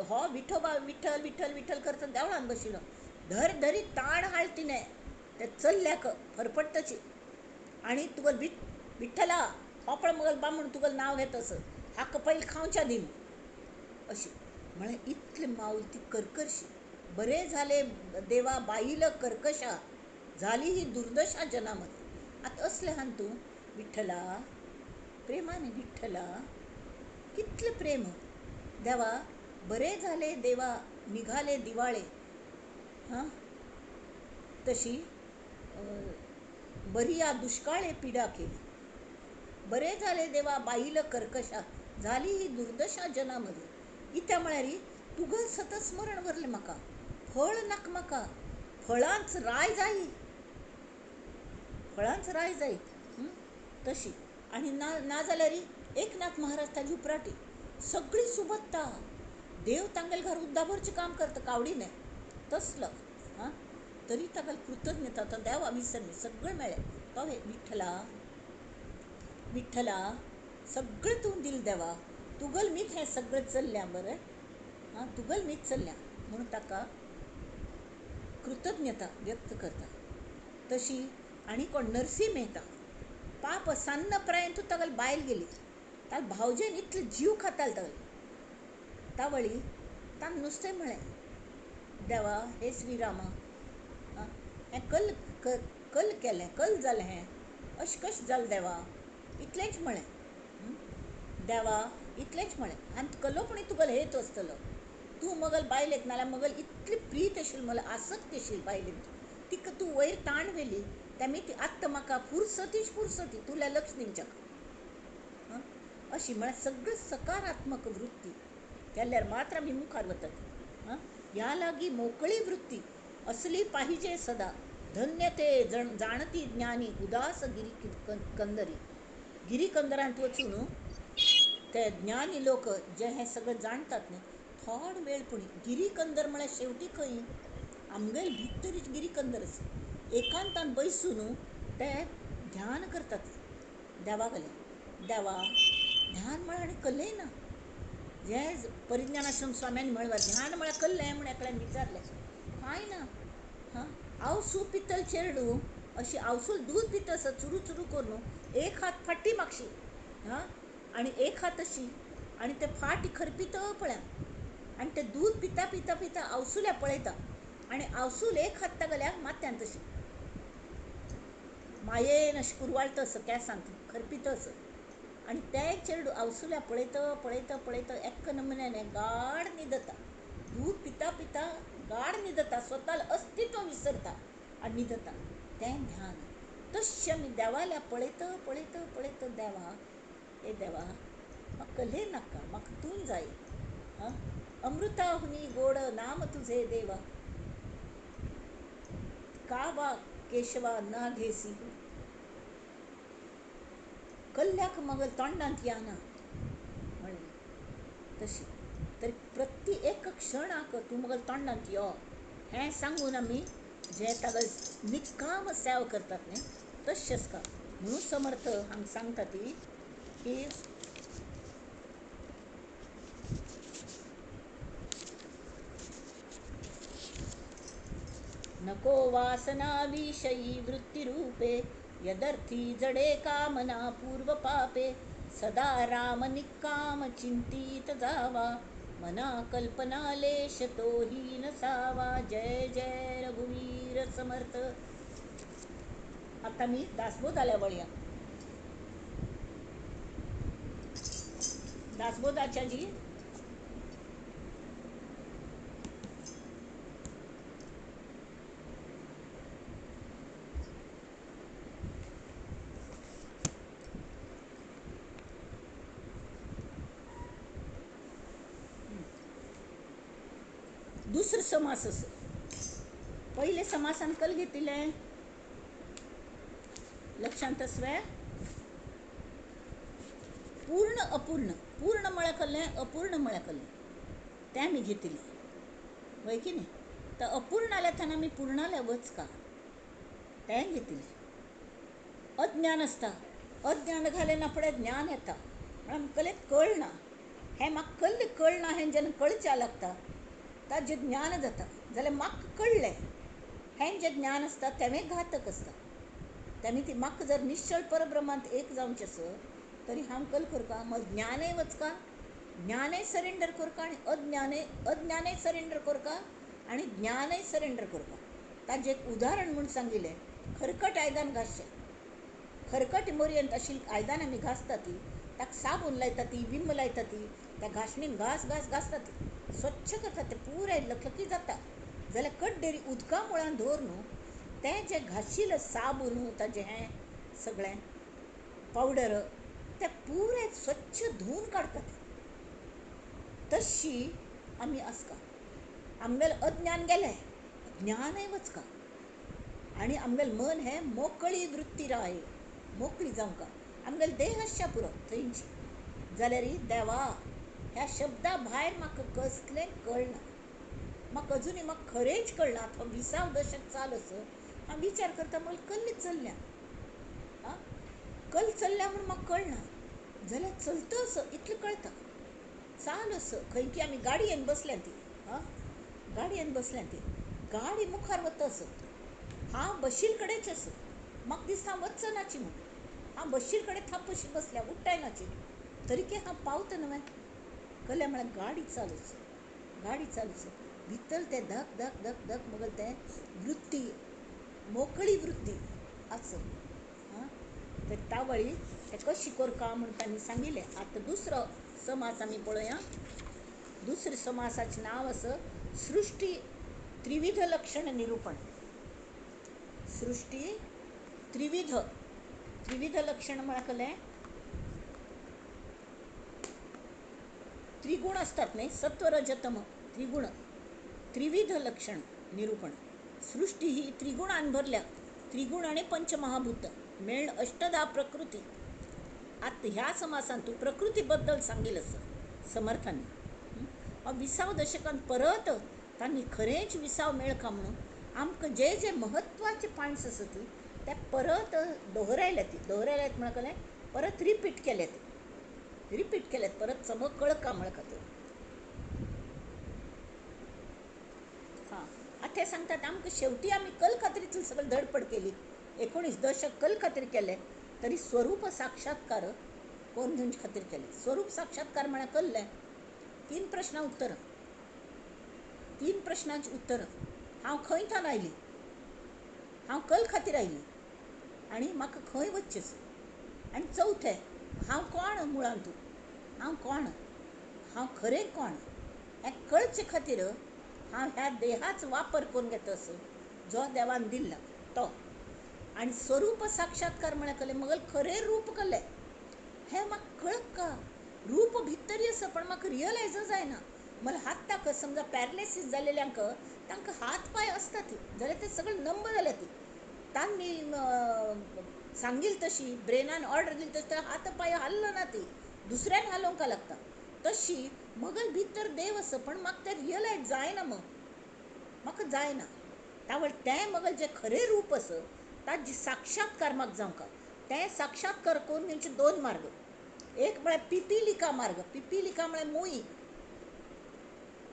हो विठोबा विठ्ठल विठ्ठल विठ्ठल करता देवळान बशिल्लो, धर धरी ताण हाड तिणें ते चल्ल्याक फरफडटची आनी तुगेलो विठ्ठला हो पळय मगेलो बामण तुगेलें नांव घेता असो हाका पयलीं खावच्या दी अशी म्हळ्यार इतली मावली ती करकरशी. बरें जालें देवा बाईल कर्कशा जाली ही दुर्दशा जनामध्ये. आतां असलें आहा तूं विठ्ठला प्रेमाने विठ्ठला कितलें प्रेम देवा. बरें जालें देवा निघाले दिवाळे, हां तशी बरी या दुष्काळे पिडा केली. बरें जालें देवा बाईल कर्कशा झाली ही दुर्दशा जनामध्ये. इत्या म्हळ्यार तुगल सतत स्मरण भरलें म्हाका, फळ नाका म्हाका, फळांच राय जाय, फळांच राय जाय तशी. आनी ना ना जाल्यार एकनाथ महाराज ताजी उपराटी सगळी सुबत्ता, देव तांगेले घर उद्दाभरचें काम करता कावडीने तसलो. हां तरी ताका कृतज्ञता, तो देवा विसरली, सगळें मेळ्ळें. तो विठ्ठला विठ्ठला सगळें तूं दिल देवा, तुगल मीत हें सगळें चल्ल्यां बरें, आं तुगल मीत चल्ल्यां म्हणून ताका कृतज्ञता व्यक्त करता. तशी आनी कोण नरसी मेहता, पाप सान्न प्रायेन तूं तागेली बायल गेली, ताका भावजेन इतलो जीव खातालो तागेलो, तावळी ताणें नुस्तें म्हळें, देवा हे श्रीरामा, हें कल कल केलें, कल जालें हें, अशें कशें जालें देवा, इतलेंच म्हळें देवा, इतलेंच म्हळें. आनी कलो पूण तुगेलो हेत आसतलो, तूं मगल बायलेक नाल्यार मगल इतली प्रीत आशिल्ली, मगल आसक्त आशिल्ली बायलेक, तिका तूं वयर ताण व्हेली, तेमी ती आत्तां म्हाका फुरसतीच फुरसती तुल्या लक्ष दिवच्याक. अशी म्हळ्यार सगळी सकारात्मक वृत्ती केल्यार मात्र आमी मुखार वतात. ह्या लागीं मोकळी वृत्ती असली पाहिजे सदा, धन्य ते जाणती ज्ञानी उदास गिरी कंदरी. गिरी कंदरांत वचून ते ज्ञानी लोक जे हें सगळें जाणतात न्ही, थोडो वेळ पूण गिरी कंदर म्हळ्यार शेवटी खंय आमगेल भितरीच गिरी कंदर आसा. एकांतान बैसून ते ध्यान करतात देवा कडेन. देवा ध्यान म्हळ्यार आनी कल्लें ना, जें परिज्ञानाश्रम स्वाम्यान म्हळ्यार ध्यान म्हळ्यार कल्लें म्हूण एकल्यान विचारलें, कांय ना. हां आवसू पितल चेरडू अशी आवसूल दूद पिता आसा चुरू चुरू करून, एक हात फाटी मागशी, हां आनी एक हात अशी, आनी ते फाटी खरपीत पळया, आनी ते दूद पिता पिता पिता आवसुल्या पळयता, आनी आवसूल एक हात तागेल्या माथ्यांत अशी मायेन अशें कुरवाळटा असो केंसांत खरपीत असो, आनी तें चेरडू आवसुल्या पळयता पळयता पळयता एक्क नमुन्यान गाढ न्हिदता, दूद पिता पिता गाढ न्हिदता, स्वताल अस्तित्व विसरता आनी न्हिदता. तें ध्यान. तशें आमी देवाल्या पळयता पळयता पळयता, देवा हे देवा म्हाका कल्हें नाका, म्हाका तूं जाय. हां अमृताहुनी गोड नाम तुझे देवा, का वा केशवा ना घेसी, कल्ल्याक मगल तोंडांत याना म्हणलें तशी. तर प्रति एक क्षणाक तूं मगल तोंडांत यो हें सांगून आमी जे तागेल निकाम सेवा करतात न्ही तशेंच का. म्हणून समर्थ हांगा सांगता ती की नको वासना विषयी वृत्तिरूपे, यदर्थी जडे कामना पूर्व पापे, सदा राम निक्काम चिंतित जावा, मना कल्पना लेश तोही नसावा. जय जय रघुवीर समर्थ. आता मी दासबोधाला वळया. दासबोधाच्या जी दुसरो समास आसा, पयले समासान कल घेतिल्लें लक्षांत आसवे, पूर्ण अपूर्ण, पूर्ण म्हळ्यार कल्लें, अपूर्ण म्हळ्यार कल्लें, तें आमी घेतिल्लें वय की न्ही. तर अपूर्ण आल्या थान आमी पूर्णाल्या वच का तें घेतिल्लें. अज्ञान आसता, अज्ञान घालें ना फुडें ज्ञान येता, म्हळ्यार आमकां कलेक कळना, हें म्हाका कल्लें कळना, हें जेन्ना कळच्या लागता ताजें ज्ञान जाता. जाल्यार म्हाका कळ्ळें हें जें ज्ञान आसता तेंवूय घातक आसता. तेमी ती म्हाका जर निश्चळ परब्रह्मांत एक जावचें आसत तरी हांव कल करता, मग ज्ञानय वचका, ज्ञानय सरेंडर करता आनी अज्ञानय अज्ञानय सरेंडर करता आनी ज्ञानय सरेंडर करता. ताजें एक उदाहरण म्हूण सांगिल्लें, खरकट आयदन घासचें, खरकट मोरयेंत आशिल्लीं आयदनां आमी घासता ती, ताका साबून लायता ती, विम लायता ती, त्या घासणीन घास घास घासता ती, स्वच्छ करता ते पुराय लखलखीत जाता. जाल्यार कड्डेरी उदका मुळान दवर न्हू, तें जें घाशिल्लें साबून ताजें हें सगळें पावडर तें पुराय स्वच्छ धुवन काडटा. तशी आमी आसका. आमगेलें अज्ञान गेलें, ज्ञानय वचका आनी आमगेलें मन हें मोकळी वृत्ती राय, मोकळी जावंका. आमगेलें देह आसच्या पुरो थंयची जाल्यार देवा ह्या शब्दा भायर म्हाका कसलें कळना. म्हाका अजुनूय म्हाका खरेंच कळना. आतां विसाव दशक चाल आसा, हांव विचार करता म्हाका कल्ली चल्ल्या, आं कल चल्ल्या म्हूण म्हाका कळना जाल्यार चलता असो इतलें कळटा. चाल असो खंय की आमी गाडयेन बसल्या ती, आं गाडयेन बसल्या ती, गाडी मुखार वता असो, हांव बशील कडेच आसा, म्हाका दिसता हांव वचनाची म्हूण, हांव बशील कडेन थापशी बसल्या, उठ्ठाय नाची, तरी की हांव पावता न्हय. कल्या म्हळ्यार गाडी चालूच, गाडी चालूच, भितर तें धक धक धक धक मगल तें वृत्ती, मोकळी वृत्ती आसो. आं तर तावळी तें कशी करका म्हूण तांणी सांगिल्लें. आतां दुसरो समास आमी पळोवया. दुसरें समासाचें नांव आसा सृश्टी त्रिविध लक्षण निरूपण. सृश्टी त्रिविध, त्रिविध लक्षण म्हळ्यार कसलें? त्रिगुण असतात न्ही, सत्व रज तम त्रिगुण, त्रिविध लक्षण निरूपण. सृष्टी ही त्रिगुणान भरल्या, त्रिगुण आनी पंचमहाभूत मेळून अष्टधा प्रकृती. आतां ह्या समासान तूं प्रकृती बद्दल सांगिल्लें आसा समर्थांनी. विसाव दशकान परत तांणी खरेंच विसाव मेळका म्हणून आमकां जे जे म्हत्वाचे पॉयंट्स आसा ती ते परत दोहरायल्यात. ती दोहरायल्यात म्हळ्यार कसलें? परत रिपीट केल्यात, रिपीट केल्यात परत समज कळका म्हळ्या खातीर. हां आतां ते सांगतात आमकां शेवटी आमी कल खातीर सगळें धडपड केली, 19 दशक कल खातीर केले, तरी स्वरूप साक्षात्कार कोण घेवचे खातीर केले. स्वरूप साक्षात्कार म्हळ्यार कल्लें 3 प्रश्नां उत्तरां, 3 प्रश्नांची उत्तरां. हांव खंय थावन आयली, हांव कल खातीर आयली आनी म्हाका खंय वचचें, आनी चवथें हांव कोण मुळांत, तूं हांव कोण, हांव खरें कोण हें कळचे खातीर हांव ह्या देहाचो वापर करून घेता असो जो देवान दिल्ला तो. आनी स्वरूप साक्षात्कार म्हळ्यार कलें मगल खरें रूप कलें हें म्हाका कळका. रूप भितरी आसा पण म्हाका रियलायज जायना. मला हात ताक समजा पॅरालिसीस जालेल्यांक तांकां हात पांय आसता ती जाल्यार ते सगळे नंब जाल्या ती, तांणी सांगील तशी ब्रेनान ऑर्डर दिली तशी हात पांय हालना ना ती, दुसऱ्यान हालोवंक लागता. तशी मगल भितर देव आसा पण म्हाका तें रियलायज जायना, मग म्हाका जायना. तावळ तें मगल जें खरें रूप आसा ताजी साक्षात्कार म्हाका जावंक. तें साक्षात्कार करून घेवचे 2 मार्ग. एक म्हळ्यार पिपिलिका मार्ग. पिपिलिका म्हळ्यार मुई,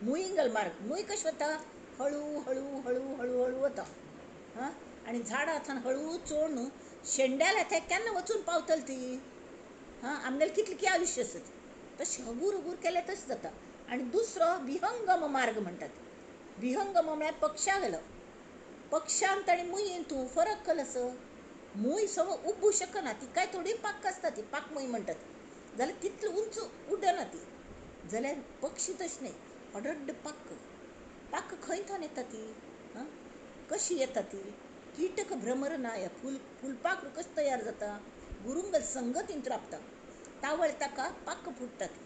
मुईंगल मार्ग. मूय कशी वता? हळू हळू हळू हळू हळू वता. हां आनी झाडां थंय हळू चोळून शेंड्याला थंय केन्ना वचून पावतली ती? हां आमगेलें कितलें की आयुश्य आसा तशें हगूर हगूर केलें तशें जाता. आनी दुसरो विहंगम मार्ग म्हणटात. विहंगम म्हळ्यार पक्षा गेलो, पक्षांत आनी मुयेन तूं फरक कल आसा. मूय सगळो उब्बू शकना, तिकाय थोडी पाक आसता, ती पाक मूय म्हणटात, जाल्यार तितली उंच उडना ती. जाल्यार पक्षी तशें न्ही, अडड्ड पाक पाक खंय थावन येता ती? हां कशी येता ती? कीटक भ्रमर नाय, फूल फुलपाखरू कशें तयार जाता? गुरुंगल संगतीन राबता, तावळ ताका पाक फुट्टा ती.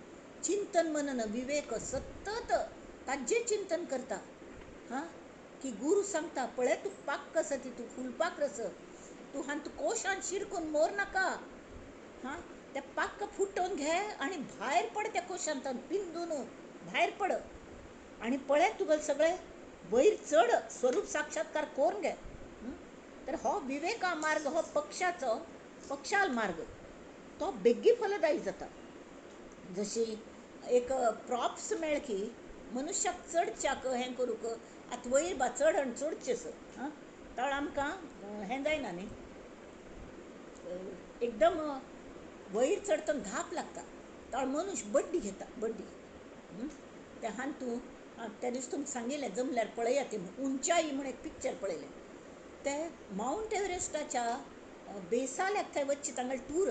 चिंतन मनन विवेक सतत ताजें चिंतन करता. हां की गुरू सांगता पळय तूं पाक आसा ती, तूं फुलपाखरू आसा, तूं हांव तूं कोशान शिरकून मोर नाका. हां ते पाक फुटोवन घे आनी भायर पड त्या कोशांत पिंदून भायर पड आनी पळय तुगेलें सगळें वयर चड स्वरूप साक्षात्कार करून घे. तर हो विवेका मार्ग हो पक्षाचो पक्षाल मार्ग, तो बेगी फलदायी जाता. जशी एक प्रॉप्स मेळ की मनुष्याक चडच्याक हें करूंक आतां वयर बा चड आनी चडचें आसा. हां तळ आमकां हें जायना न्ही, एकदम वयर चडतना धाप लागता, तळ मनुष्य बड्डी घेता, बड्डी. ते हान तूं त्या दीस तुमकां सांगिल्लें जमल्यार पळयात ती उंचाई म्हूण एक पिक्चर पळयलें. ते मावंट एव्हरेस्टाच्या बेसाल्याक थंय वचचे तांगेलें टूर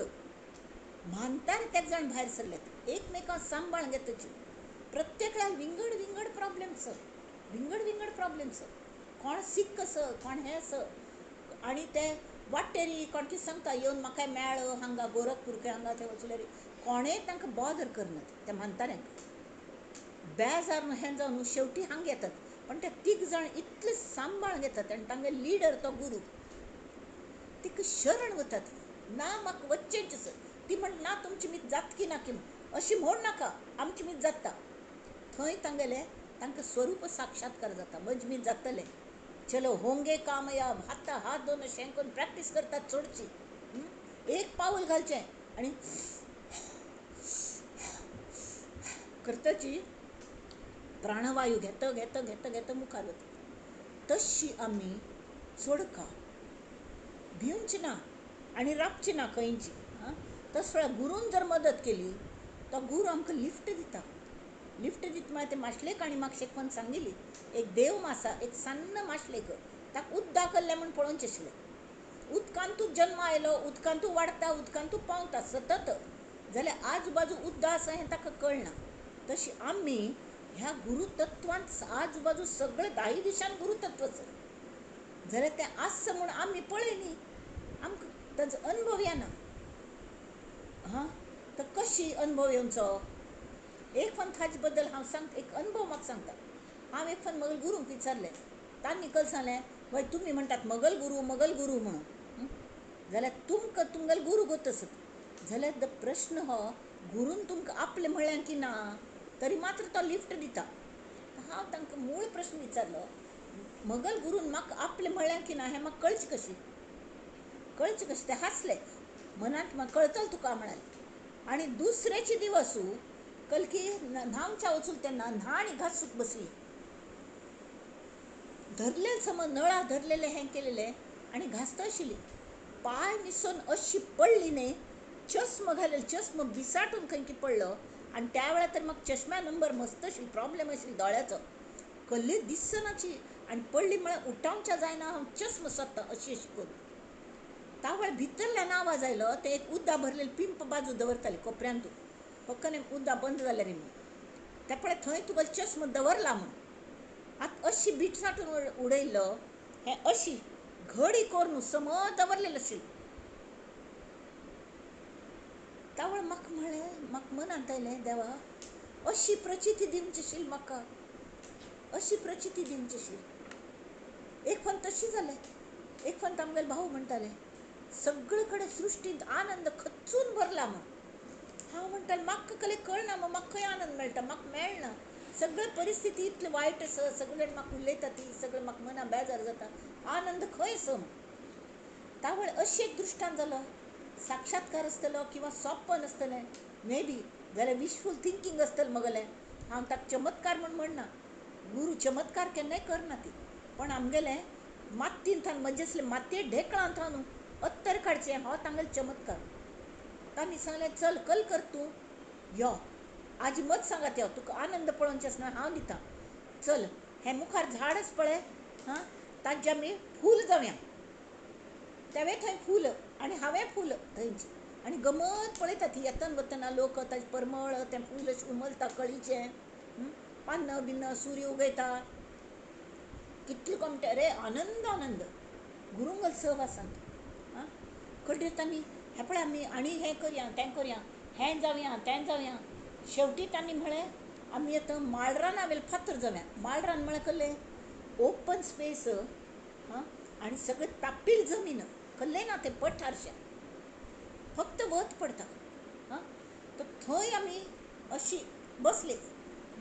म्हानतार तेग जाण भायर सरल्यात, एकमेकांक सांबाळ घेतची. प्रत्येकाक विंगड विंगड प्रॉब्लेम्स, विंगड विंगड प्रॉब्लेम्स, कोण सीक आसा, कोण हें आसा, आनी ते वाटेरी कोण कितें सांगता येवन म्हाका मेळ हांगा गोरखपूर खंय हांगा थंय वचल्यार कोणें तांकां बॉदर करनात त्या म्हानताऱ्यांक. बेजार हें जावन शेवटी हांगा येतात. पण ते तीग जाण इतले सांबाळ घेतात आनी तांगे लिडर तो गुरू. तिका शरण वतात ना म्हाका वच्चेंच आसा. ती म्हण ना तुमची मीत जातकी ना की अशी म्हण नाका, आमची मीत जाता. थंय तांगेले तांकां स्वरूप साक्षात्कार जाता, मजमीत जातलें, चलो होंगे कामयाब. हाता हात दोन अशें करून प्रॅक्टीस करतात चडची. एक पावल घालचें आनी करतची प्राणवायू घेता घेता घेता घेता मुखार वता. तशी आमी चडका भिवची ना आनी राबची ना खंयची. आं, तस वेळार गुरून जर मदत केली तो गुरू आमकां लिफ्ट दिता. लिफ्ट दिता मागीर ते माशलेक आनी म्हाका शेकवन सांगिल्ली एक देव आसा, एक सान्न माशलेक, ताका उद्दा करलें म्हूण पळोवचें आशिल्लें. उदकांत तूं जन्म आयलो, उदकांत तूं वाडटा, उदकांत तूं पावता सतत, जाल्यार आजूबाजू उद्दा आसा हें ताका कळना. तशी आमी ह्या गुरुतत्वांत आजूबाजू सगळे 10 दिशान गुरुतत्व आसा, जाल्यार तें आसा म्हूण आमी पळय न्ही, आमकां ताजो अनुभव येना. हां, तर कशी अनुभव येवचो? एक फन ताजे बद्दल हांव सांगता, एक अनुभव म्हाका सांगता. हांव एक फन मगल गुरूंक विचारलें, तांणी कल सांगलें, वय तुमी म्हणटात मगल गुरू मगल गुरू म्हणून, जाल्यार तुमकां तुमगेल गुरू गोत आसत जाल्यार the प्रश्न हो गुरून तुमकां आपलें म्हळ्ळें की ना तरी मात्र तो लिफ्ट दिता. हांव तांकां मूळ प्रश्न विचारलो, मगल गुरून म्हाका आपलें म्हळ्ळें की ना हें म्हाका कळचें कशी, कळचें कशें? ते हांसले, मनांत म्हाका कळतलें तुका म्हणाले. आनी दुसऱ्याचे दिवसू कलकी न्हावच्या वचून तेन्ना न्हाण घासूक बसली, धरलेले समज नळा धरलेले हें केलेले आनी घासता आशिल्ली. पांय निसोन अशी पडली न्ही, चश्मा घालेले, चश्मा बिसाटून खंय की पडलो. आनी त्या वेळार तर म्हाका चश्म्या नंबर मस्त आशिल्लो, प्रॉब्लेम आशिल्लो दोळ्याचो, कल्ली दिसनाची आनी पडली म्हळ्यार उठावच्या जायना हांव चश्मा सोदता अशी अशी करून. तावळ भितरल्यान आवाज आयलो, ते एक उद्दा भरलेले पिंप बाजू दवरताले कोपऱ्यांतू, पक्कने उद्दा बंद जाल्यार न्ही म्हूण, ते पळय थंय तुका चश्मा दवरला म्हूण. आतां अशी बिटसाटून उडयल्लो हें अशी घडी करून समज दवरलेलें आशिल्लें. तावळ म्हाका म्हळें, म्हाका मनांत आयलें, देवा अशी प्रचिती दिवची आशिल्ली म्हाका, अशी प्रचिती दिवची आशिल्ली. एक फन तशी जालें. एक फन आमगेले भाऊ म्हणटाले सगळे कडेन सृश्टींत आनंद खच्चून भरला म्हूण. हांव म्हणटालें म्हाका कले कळना म्हूण, म्हाका खंय आनंद मेळटा, म्हाका मेळना, सगळे परिस्थिती इतली वायट आसा, सगळे म्हाका उलयता ती, सगळें म्हाका मना बेजार जाता, आनंद खंय आसा म्हूण. तावळ अशी एक दृश्टांत जालो, साक्षात्कार आसतलो किंवा सोंपन आसतलें मे बी, जाल्यार विशफूल थिंकींग आसतलें मगलें. हांव ताका चमत्कार म्हूण म्हणना, गुरू चमत्कार केन्नाय करना ती, पण आमगेलें मातयेन थावन म्हजें आसलें मातये ढेकळान थावन अत्तर काडचें हो तांगेलो चमत्कार. तांणी सांगलें चल कल कर तूं यो, आजी मत सांगात यो, तुका आनंद पळोवचें आसना हांव दितां, चल हें मुखार झाडच पळय, हां ताजें आमी फूल जावया. तेवें थंय फूल आनी हांवें फूल थंयची आनी गमत पळयता ती येतन वतना लोक ताजें परमळ तें फूल अशें उमलता कळीचें, पान्न बिन्न सूर्य उगयता, कितले कोमटे रे आनंद आनंद गुरुंगल सहवासांत. आं कडेन तांणी हें पळय आमी आनी हें करया तें करया, हें जावया तें जावया. शेवटी तांणी म्हळें आमी आतां माळराना वेले फातर जावया. माळरान म्हळ्यार कसलें ओपन स्पेस, हां आनी सगळें तापील जमीन, कसलें ना तें पठारशें, फक्त वत पडटा. हां तर थंय आमी अशी बसली,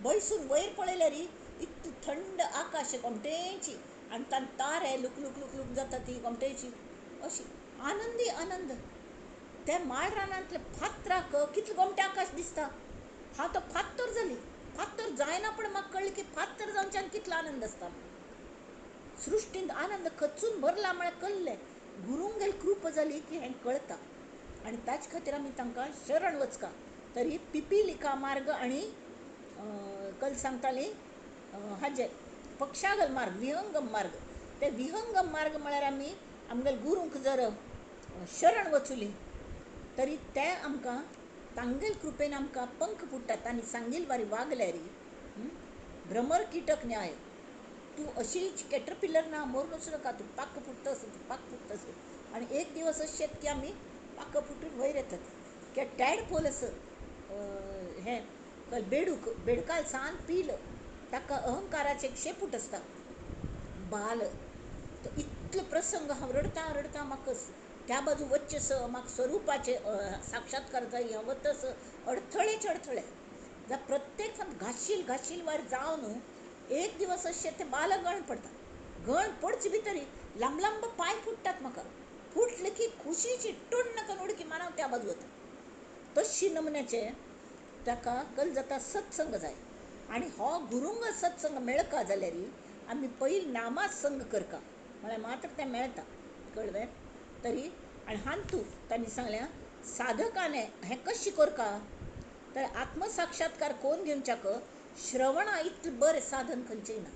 बैसून वयर पळयल्यार इतलें थंड आकाश गोमटेची आनी तांचे तारे लुक लुक लुक लुक जाता ती गोमटेची अशी आनंदी आनंद. त्या माळरानांतल्या फातराक कितलें गोमटें आकाश दिसता. हांव तो फातर जाली, फातर जायना पण म्हाका कळ्ळें की फातर जावच्यान कितलो आनंद आसता. सृश्टींत आनंद खचून भरला म्हळ्यार कळ्ळें, गुरूंगेल कृपा जाली की हें कळटा. आनी ताचे खातीर आमी तांकां शरण वचका. तरी पिपिलिका मार्ग आनी कल सांगताली हाजे पक्षागल मार्ग, विहंगम मार्ग. ते विहंगम मार्ग म्हळ्यार आमी आमगेले गुरूंक जर शरण वचुली तरी ते आमकां तांगेल कृपेन आमकां पंख फुट्टात. आनी सांगील बारी वागल्यार भ्रमर किटक न्याय, तूं अशीच कॅटरपिलर ना मरून वचूं नाका, तूं पाक फुट्टा आसा, तूं पाक फुट्टा आसा. आनी एक दिवस अशें येता की आमी पाक फुटून वयर येतात. किंवा टॅडपोल आसा हें बेडूक, बेडकाल सान पील, ताका अहंकाराचें एक शेपूट आसता, बाल. इतलो प्रसंग हांव रडटा रडटा म्हाका त्या बाजू वच्चें स म्हाका स्वरुपाचें साक्षात्कार जाय, हांव वतस अडथळेच अडथळे जाल्यार प्रत्येक घाशील घाशील वार जावन एक दिवस अशें तें बालक गण पडटा. गण पडचे भितर लांब लांब पांय फुट्टात म्हाका, फुटले की खुशीची टुण्ण करून उडकी मारून त्या बाजू वता. तशी नमुन्याचें ताका कल जाता सत्संग जाय. आनी हो गुरुंग सत्संग मेळका जाल्यार आमी पयलीं नामा संग करका म्हळ्यार मात्र तें मेळटा, कळ्ळें तरी. आनी हांतू तांणी सांगलें साधकाने हें कशें करका तर आत्मसाक्षात्कार कोण घेवच्याक श्रवणा इतलें बरें साधन खंयचें ना.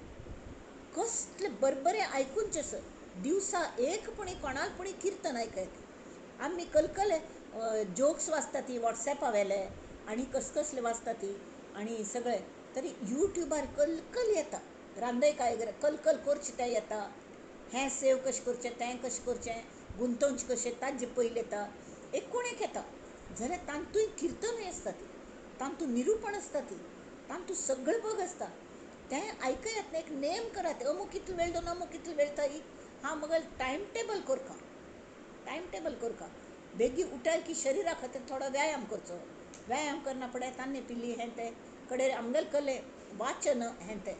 कसलें बरबरें आयकुचें सर दिवसा एक पुणी कोणाक पुणी किर्तन आयकयता. आमी कलकले जोक्स वाचता ती वॉट्सॅपा वेले आनी कसकसले वाचता ती आनी सगळे, तरी युट्यूबार कलकल येता, रांदय काय कलकल करचें तें येता, हें सेव कशें करचें तें कशें करचें, गुंतवचें कशें ताजें पयलें येता, एकूण एक येता. जाल्यार तातूंत किर्तनूय आसता ती, तातूंत निरुपण आसता ती, तातूंत सगळें बग आसता. तें आयकयात एक नेम करात, अमूक कितलो वेळ दोन अमूक कितलो वेळ थंय हांव मगल टायम टेबल करका, टायम टेबल करका. बेगीन उठाय की शरिरा खातीर थोडो व्यायाम करचो, व्यायाम करना पडे तान्ने पिल्ली हें तें कडेन आमगेले कले वाचन हें तें.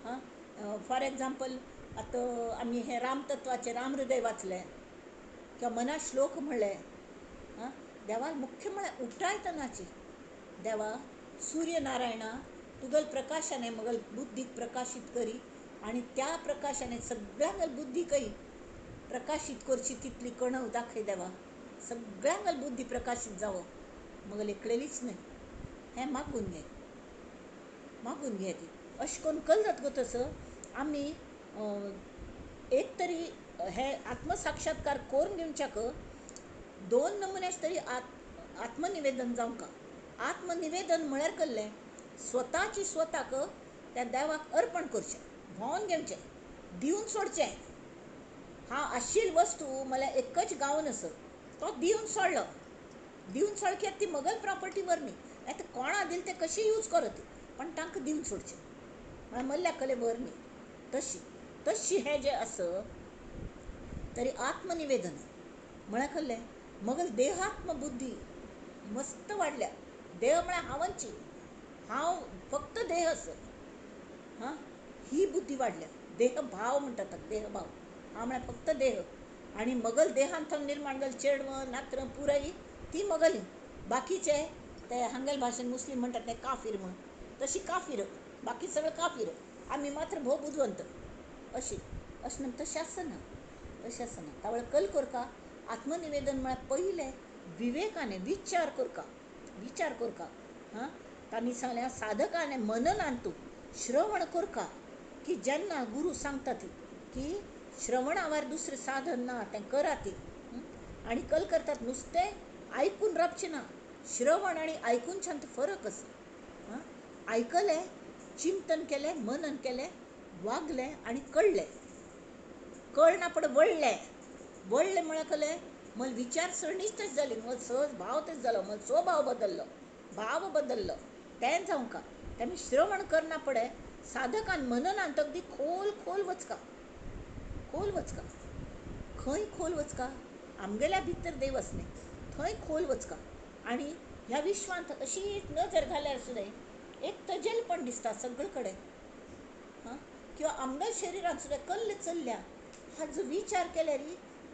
हां, फॉर एग्जाम्पल आतां आमी हें रामतत्वाचें रामहृदय वाचलें किंवा मना श्लोक म्हणलें. हां, देवाक मुख्य म्हळ्यार उठायतनाची देवा सूर्यनारायणा तुगेल प्रकाशाने मगल बुद्धीक प्रकाशीत करी आनी त्या प्रकाशाने सगळ्यांगल बुद्धीकय प्रकाशीत करची तितली कणव दाखय देवा, सगळ्यांगल बुद्धी प्रकाशीत जावो, मगल एकलेलीच न्हय. हें मागून घे, मागून घे ती. अशें करून कल जाता गो तसो आमी एक तरी हे आत्मसाक्षात्कार करून घेवच्याक दोन नमुन्याचे तरी आत्मनिवेदन जावंक. आत्मनिवेदन म्हळ्यार कसलें, स्वताची स्वताक त्या देवाक अर्पण करचें, भोंवन घेवचें, दिवन सोडचें. हांव आशिल्ली वस्तू म्हळ्यार एकच गावन आसा तो दिवन सोडलो, दिवन सोडल्यार ती मगल प्रॉपर्टी वर न्ही, आतां कोणा दिलें तें कशें यूज करत, पण तांकां दिवन सोडचें म्हळ्यार मल्ल्या कले वर न्ही. तशी तशी हें जें आसा तरी आत्मनिवेदन म्हळ्यार कसलें, मगल देहात्म बुद्धी मस्त वाडल्या. देह म्हळ्यार हांवची, हांव फक्त देह आसा, हां, ही बुद्धी वाडल्या. देहभाव म्हणटात ताका, देहभाव, हांव म्हळ्यार फक्त देह. आनी मगल देहांत निर्माण जालें चेडवां नात्र पुराय ती मगली, बाकीचे ते हांगेले भाशेन मुस्लीम म्हणटात ते काफीर म्हणून, तशी काफीर, बाकी सगळें काफीर, आमी मात्र भोव बुदवंत अशी अशें तशें आसना, तशें आसना. तावळ कल करका आत्मनिवेदन म्हळ्यार पयलें विवेकाने विचार करका, विचार करका. हां, तांणी सांगलें साधकाने मननान तूं श्रवण करका की जेन्ना गुरू सांगता ती की श्रवणावर दुसरें साधन ना तें करा ती. आनी कल करतात नुस्तें आयकून रावचें ना, श्रवण आनी आयकून शांत फरक आसा. हां, आयकलें, चिंतन केलें, मनन केलें, वागलें आनी कळ्ळें. कळना पड वळ्ळें, वळ्ळें म्हळ्यार कळ्ळें मग विचारसरणीच तशी जाली, मग सहज भाव तस जालो, मग स्वभाव बदललो, भाव बदललो, तें जावंका. तेमी श्रवण करना पडे साधकान मननान अगदी खोल खोल वचका, खोल वचका. खंय खोल वचका, आमगेल्या भितर देव आसलें थंय खोल वचका. आनी ह्या विश्वांत अशी नजर घाल्यार सुद्दां एक तजेलपण दिसता सगळे कडेन. हां, किंवा आमगेल्या शरिरांत सुद्दां कल्ल चल्ल्या हाजो विचार केल्यार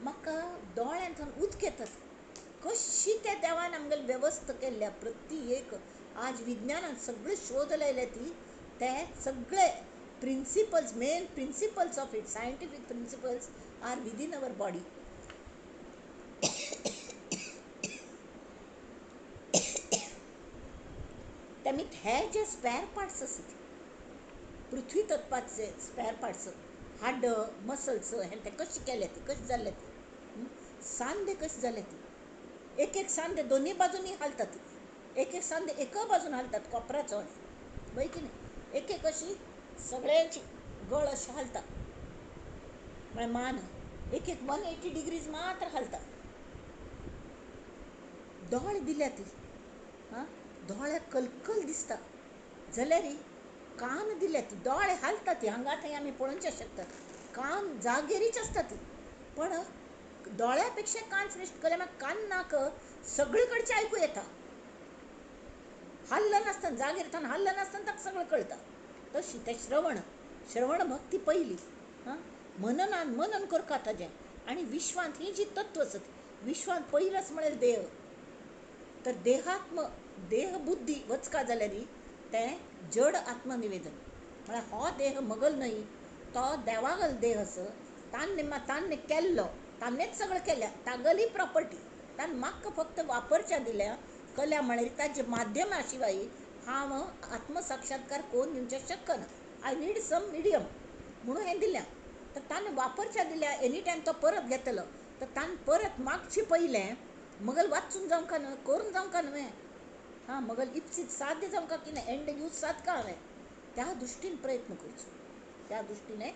म्हाका दोळ्यांतल्यान उदक येतात. कशी त्या देवान आमगेली वेवस्था केल्ल्या प्रति एक. आज विज्ञानान सगळे शोध लायले ती ते सगळे principles, main principles of it, scientific principles are within our body. तेमी हे जे स्पॅर पार्ट्स आसात पृथ्वी तत्वाचे स्पॅर पार्ट्स, हाड मसल्स हें ते कशें केले ते, कशें जाल्ले ते, सांधे कशे जाले ते, एक एक सांधे दोनूय बाजूनी हालतात, एक एक सांधे एका बाजून हालतात कोपराचो, वय की न्ही, एक एक अशी सगळ्यांची गळ अशी हालता म्हळ्यार मान एक एक 180 डिग्रीज मात्र हालता. दोळे दिल्या ती, हां, दोळ्याक कलकल दिसता. जाल्यार कान दिल्यात, दोळे हालतात, हांगा थंय आमी पळोवंक शकतात, कान जागेरीच आसतात, पण दोळ्या पेक्षा कान श्रेष्ठ केल्यार कानाक सगळे कडचें आयकूं येता. हाल्ल नासतना जागेर थंय हाल्ल नासतना ताका सगळें कळटा. तशी तें श्रवण, श्रवण भक्ती पयली. हां, मननान मनन करता ताजें. आनी विश्वांत ही जी तत्व आसत, विश्वांत पयलच म्हळ्यार देह. तर देहात्म देहबुद्धी वचका जाल्यार तें जड आत्मनिवेदन म्हळ्यार हो देह मगल न्हय, तो देवागल देह आसा. तान्ने तान्ने केल्लो, तान्नेच सगळें केल्या, तागली प्रॉपर्टी, तान म्हाका फक्त वापरच्या दिल्या कल्या म्हळ्यार ताजे माध्यमा शिवाय हांव आत्मसाक्षात्कार करून घेवचें शकना. I need some medium म्हणून हें दिल्या. तर ताणें वापरच्या दिल्या, एनी टायम तो परत घेतलो. तर ताणें परत मागचे पयलें मगल वाचून जावंक न्हय, करून जावंक न्हय, हां मगल इप्सीत साध्य जावंक की ना, एंड यूज सादका हांवें, त्या दृश्टीन प्रयत्न करचो, त्या दृश्टीने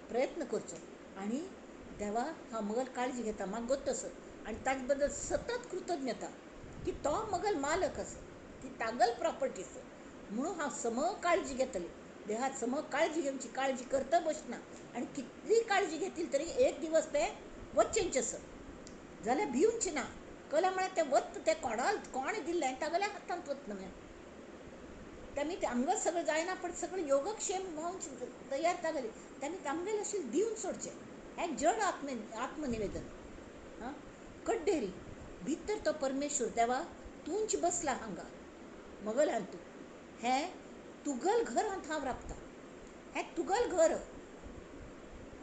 प्रयत्न करचो. आनी देवा हांव मगल काळजी घेता, म्हाका गोत्त आसा, आनी ताजे बद्दल सतत कृतज्ञता की तो मगल मालक आसा, ती तागल प्रॉपर्टी आसा, म्हणून हांव सम काळजी घेतली. देहात सम काळजी घेवची, काळजी करता बसना. आनी कितली काळजी घेतली तरी एक दिवस ते वचचेंच आसा, जाल्यार भिवचें ना. कला म्हळ्यार तें वत तें कोणाल कोणें दिल्लें तागेल्या हातांत वत न्हय. तेमी तें आमगें सगळें जायना, पण सगळें योगक्षेम जावंक तयार तागेली, तेमी आमगेलें अशें दिवन सोडचें. हें जड आत्मनिवेदन. हां, कड्डेरी भितर तो परमेश्वर देवा तूंच बसला हांगा मगलान, तूं हें तुगल घरांत हांव राबता, हें तुगल घर,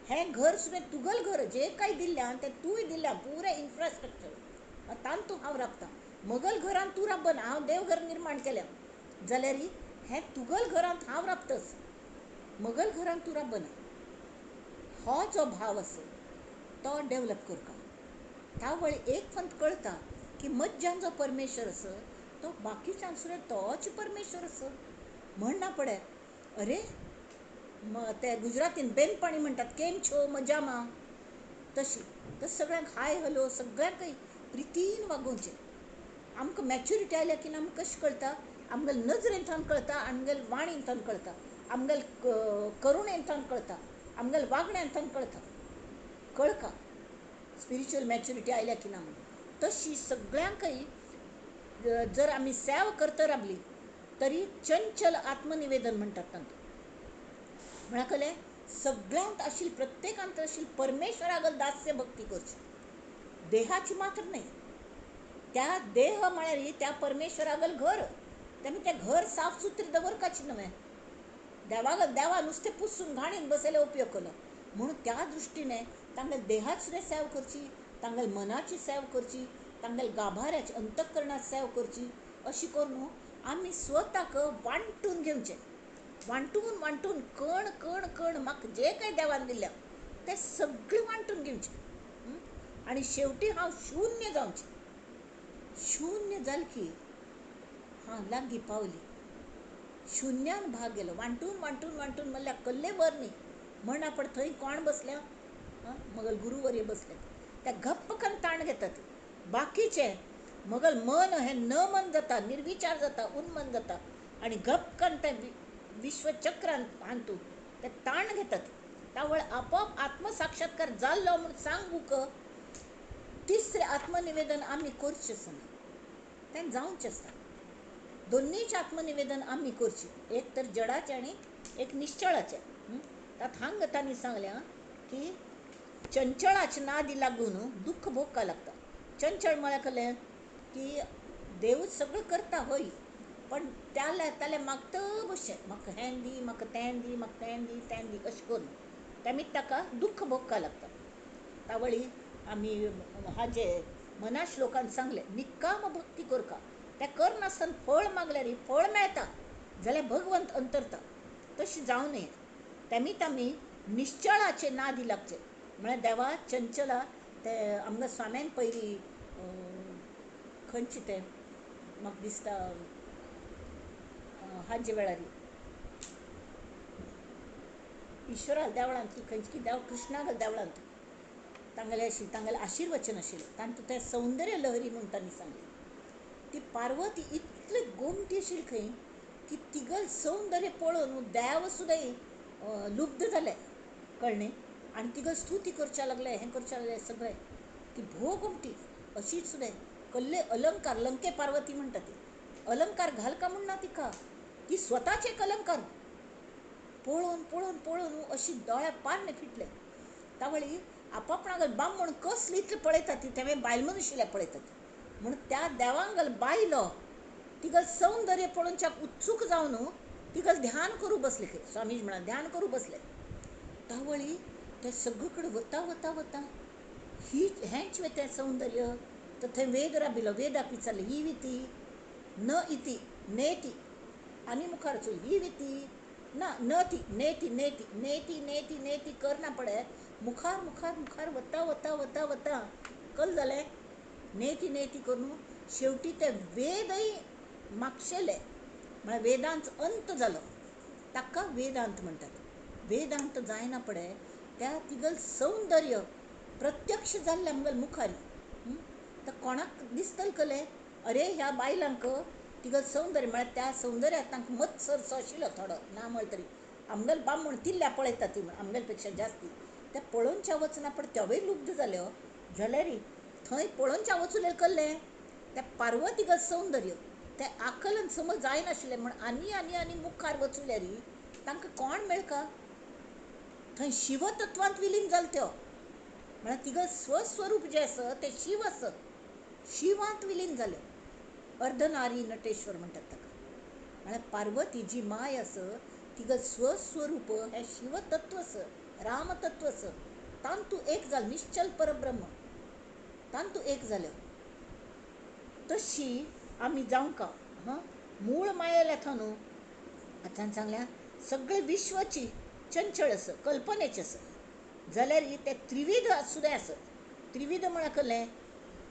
हें घर सुद्दां तुगल घर, जे काय दिल्ल्यान तें तूंय दिल्या, पुरें इन्फ्रास्ट्रक्चर तातूंत हांव राबता. मगल घरांत तूं राबना, हांव देवघर निर्माण केल्या, जाल्यार हें तुगल घरांत हांव राबतच, मगल घरांत तूं राबना. हो जो भाव आसा तो डेवलप करता. त्या वेळ एक फंत कळटा की मज्जान जो परमेश्वर आसा तो बाकीच्यान सुद्दां तोच परमेश्वर आसा म्हणना पडे. अरे ते गुजरातीन बेनपाणी म्हणटात, केम छो मजामा, तशी तर सगळ्यांक हाय हलो, सगळ्यांकय प्रितीन वागोवचें. आमकां मॅच्युरिटी आयल्या की आमकां कशें कळटा, आमगेले नजरेंतल्यान कळटा, आमगेले वाणींतल्यान कळटा, आमगेले करुणेंतल्यान कळटा, आमगेले वागण्यांतल्यान कळटा. कळका स्पिरिच्युअल मॅच्युरिटी आयल्या की ना म्हणून. तशी सगळ्यांकय जर आमी सेवा करत रावली तरी चंचल आत्मनिवेदन म्हणटात तांकां. म्हळ्यार कलें सगळ्यांत आशिल्ली, प्रत्येकांत आशिल्ली परमेश्वरागल दास्य भक्ती करची, देहाची मात्र न्हय. त्या देह म्हळ्यार त्या परमेश्वरागल घर, तेमी तें घर साफ सुथरें दवरपाचें न्हय. देवागल देवा नुस्तें पुसून घाणीन बसयल्यार उपयोग केलो. म्हणून त्या दृश्टीने तांगेले देहाची सुद्दां सेवा करची, तांगेले मनाची सेवा करची, तांगेले गाभाऱ्याची अंतःकरणाची सेवा करची. अशी करून आमी स्वताक वांटून घेवचें, वांटून वांटून कण कण कण म्हाका जे काय देवान दिल्या तें सगळें वांटून घेवचें. आनी शेवटी हांव शून्य जावचें. शून्य जालें की हांव लागीं पावली, शुन्यान भाग गेलो. वांटून वांटून वांटून म्हणल्यार कल्ले वर न्ही म्हणा, पण थंय कोण बसल्या, मगल गुरुवर्य बसल्या, त्या गप्प करून ताण घेतात. बाकीचे मगल मन हें न मन जाता, निर्विचार जाता, उन्मन जाता, आनी गप्प करून तें विश्वचक्रान हातूंत ते ताण घेतात. त्या वेळ आपोआप आत्मसाक्षात्कार जाल्लो म्हूण सांगूंक तिसरें आत्मनिवेदन आमी करचें आसना, तें जावचें आसता. दोन्नीच आत्मनिवेदन आमी करचें, एक तर जडाचें आनी एक निश्चळाचें. तात हांगा तांणी सांगल्या की चंचळाचे नादी लागून दुख्ख भोगपाक लागता. चंचळ म्हळ्यार कलें की देवूच सगळें करता हय, पण त्याला ताले मागता बशें, म्हाका हें दी, म्हाका तें दी, म्हाका तें दी, तें दी, अशें करून तेमी ताका दुख्ख भोगपाक लागता. तावळी आमी हाजे मना श्लोकान सांगलें, निक्काम भक्ती करका, तें करनासतना फळ मागल्यार फळ मेळटा जाल्यार भगवंत अंतरता. तशें जावं नये. तेमीत आमी निश्चळाचे नादी लागचे. म्हळ्यार देवा चंचला ते आमकां स्वाम्यान पयलीं खंयचे तें म्हाका दिसता हाजे वेळार ईश्वरा देवळांत की खंयचे की देव कृष्णागल देवळांत तांगेलें आशिल्लें, तांगेलें आशिर्वचन आशिल्लें. तांतूं तें सौंदर्य लहरी म्हूण तांणी सांगलें. ती पार्वती इतली गोमटी आशिल्ली खंय की तिगल सौंदर्य पळोवन देव सुद्दां लुब्ध जाले, कळ्ळें. आनी तिगल स्तुती करच्या लागले, हें करच्या लागले सगळें. ती भोव गोमटी अशीच सुद्दां कसले अलंकार, लंके पार्वती म्हणटा ती, अलंकार घालका म्हण ना तिका, ती स्वताचे एक अलंकार पळोवन पळोवन पळोवन अशी दोळ्या पारणे फिटले. तावळी आपापणागल बामण कसली इतली पळयता ती, तेवें बायल मनुशिल्या पळयता ती, म्हूण त्या देवांगल बायलो तिगल सौंदर्य पळोवच्याक उत्सूक जावन तिगल ध्यान करूं बसले. स्वामीजी म्हणा ध्यान करूं बसले. तावळी ते सगळे कडेन वता वता वता ही हेंच वे तें सौंदर्य. तर थंय वेद राबिलो, वेदाक विचारलें ही विती न इति नेति, आनी मुखार चोय ही विती ना न ती नेति नेति नेति नेति नेति करना पडे. मुखार मुखार मुखार वता वता वता वता कल जालें नेति नेति करून शेवटी ते वेदय मागशेले, म्हळ्यार वेदांत अंत जालो, ताका वेदांत म्हणटात. वेदांत जायना पडे त्या तिगल सौंदर्य प्रत्यक्ष जाल्लें आमगेले मुखार. तर कोणाक दिसतलें कलें अरे ह्या बायलांक तिगल सौंदर्य, म्हळ्यार त्या सौंदर्यात तांकां मत्सरसो आशिल्लो थोडो ना म्हळ्यार तरी. आमगेले बामण तिल्ल्या पळयता ती आमगेले पेक्षा जास्ती, त्या पळोवच्या वचना पड तेवय लुब्ध जाल्यो. जाल्यार थंय पळोवच्या वचून कल्लें त्या पार्वतीगत सौंदर्य तें आकलन समज जायनाशिल्लें म्हण आनी आनी आनी मुखार वचूल्यार तांकां कोण मेळका, थंय शिवतत्वांत विलीन जाल त्यो. म्हळ्यार तिगल स्वस्वरूप जें आसा तें शिव आसा, शिवांत विलीन जाल्यो. अर्धनारी नटेश्वर म्हणटात ताका. म्हळ्यार पार्वती जी माय आसा तिगल स्वस्वरूप हें शिवतत्व आसा, रामतत्व आसा, तांतू एक जाल निश्चल परब्रह्म, तांतू एक जाल्यो. तशी आमी जावंका. हां, मूळ मायेल्या थंय न्हू आतां सांगल्या सगळे विश्वाची चंचळ आसा, कल्पनेचें आसा, जाल्यार ते त्रिविध सुद्दां आसा. त्रिविध म्हळ्यार कसलें,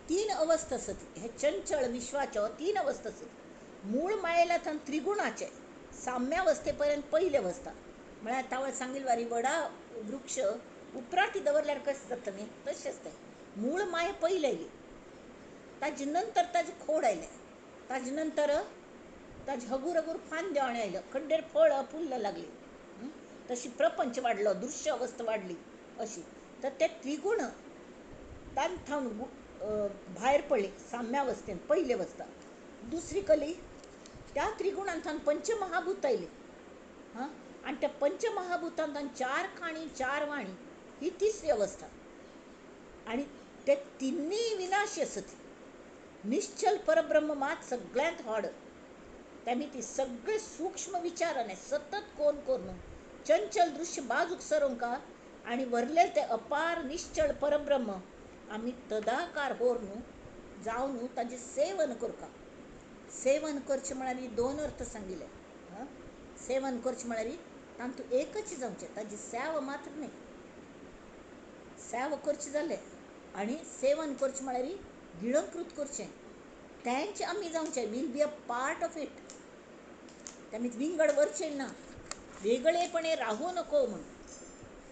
तीन अवस्था आसत हे चंचळ विश्वाच्यो, तीन अवस्था आसत. मूळ मायेल्या थंय त्रिगुणाचे साम्यावस्थे पर्यंत पयली अवस्था, म्हळ्यार तावळ सांगील वारी वडा वृक्ष उपराटी दवरल्यार कशें जाता न्ही तशेंच तें. मूळ माया पयली आयली, ताजे नंतर ताजें खोड आयलें, ताजे नंतर ताजे हगूर हगूर फांद्यो आनी आयल्यो, खड्डेर फळां फुल्ल लागली, तशी प्रपंच वाडलो, दृश्य अवस्था वाडली अशी. तर ते त्रिगुण तांथावन भायर पडली साम्यावस्थेन पयली अवस्था. दुसरी कली त्या त्रिगुणांथावन पंचमहाभूत आयली. हां, आनी त्या पंचमहाभूतांथावन चार खाणी चार वाणी ही तिसरी अवस्था. आनी ते तिन्ही विनाशी आसत. निश्चल परब्रह्म मात सगळ्यांत व्हड. तेमी ती सगळे सूक्ष्म विचाराने सतत कोण करून चंचल दृश्य बाजूक सरोंका आनी वरले ते अपार निश्चळ परब्रह्म आमी तदाकार होर न्हू जावन ताजें सेवन करका. सेवन करचें म्हळ्यार दोन अर्थ सांगिल्ले. सेवन करचें म्हळ्यार तातूंत एकच जावचें, ताजी सेवा मात्र न्हय. सेवा करचें जालें आनी सेवन करचें म्हळ्यार गिळंकृत करचें, तेंच आमी जावचें, will be a part of it. तेमी विंगड वरचें ना, वेगळेपणे राहू नको म्हूण.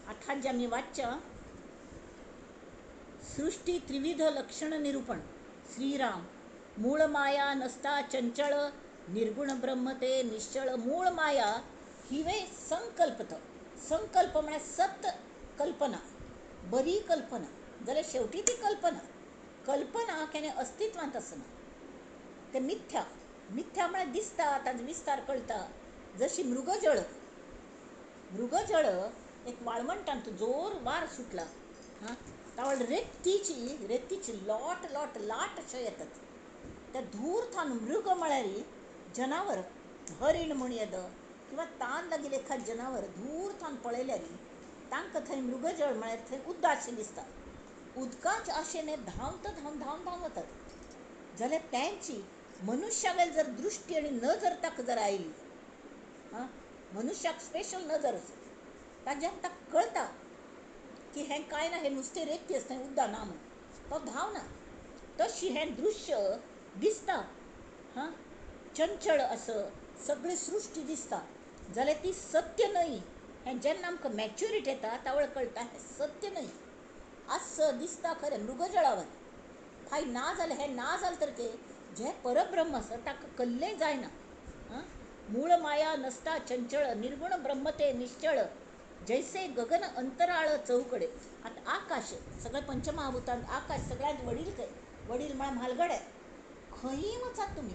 आतां जें आमी वाचच्या सृष्टी त्रिविध लक्षण निरूपण, श्रीराम मूळ माया नसता चंचळ, निर्गुण ब्रह्म ते निश्चळ. मूळ माया हिवे संकल्पत, संकल्प म्हळ्यार सत कल्पना, बरी कल्पना जाल्यार शेवटी ती कल्पना, कल्पना केन्ना अस्तित्वांत आसना, ते मिथ्या. मिथ्या म्हळ्यार दिसता, ताजो विस्तार कळटा. जशी मृगजळ, मृगजळ एक वाळवंटांत जोर वार सुटला, हां, तावळ रेतीची रेतीची लोट लोट लाट अशो येतात. त्या धूर थावन मृग म्हळ्यार जनावर, हरीण म्हूण येद किंवा तान लागिल्लें एखादें जनावर धूर थावन पळयल्यार तांकां थंय मृगजळ म्हळ्यार थंय उदक दिसता. उदकाचे आशेन धांवत धांवन धांवन धांवन वतात. जाल्यार तेंची मनुष्यावेल जर दृश्टी आनी नजर ताका जर आयली, हां, मनुष्याक स्पेशल नजर आसा, ताज्यान ताका कळटा की हें कांय ना, हें नुस्तें रेती आसता, उदक ना म्हूण, तो धांवना. तशी हें दृश्य दिसता, हां, चंचळ आसा, सगळी सृश्टी दिसता, जाल्यार ती सत्य न्हय. हें जेन्ना आमकां मॅच्युरिटी येता तावळ कळटा हें सत्य न्हय, आस दिसता खरें मृगजळावर फाय ना जालें, हें ना जालें तर के जें परब्रह्म आसा ताका कल्लें जायना. आं, मूळ माया नसता चंचळ, निर्गुण ब्रह्म ते निश्चळ, जैसे गगन अंतराळ चौकडे. आतां आकाश सगळें पंचमहाभूतांत आकाश सगळ्यांत वडील खंय, वडील म्हळ्यार म्हालगडे. खंयी वचात तुमी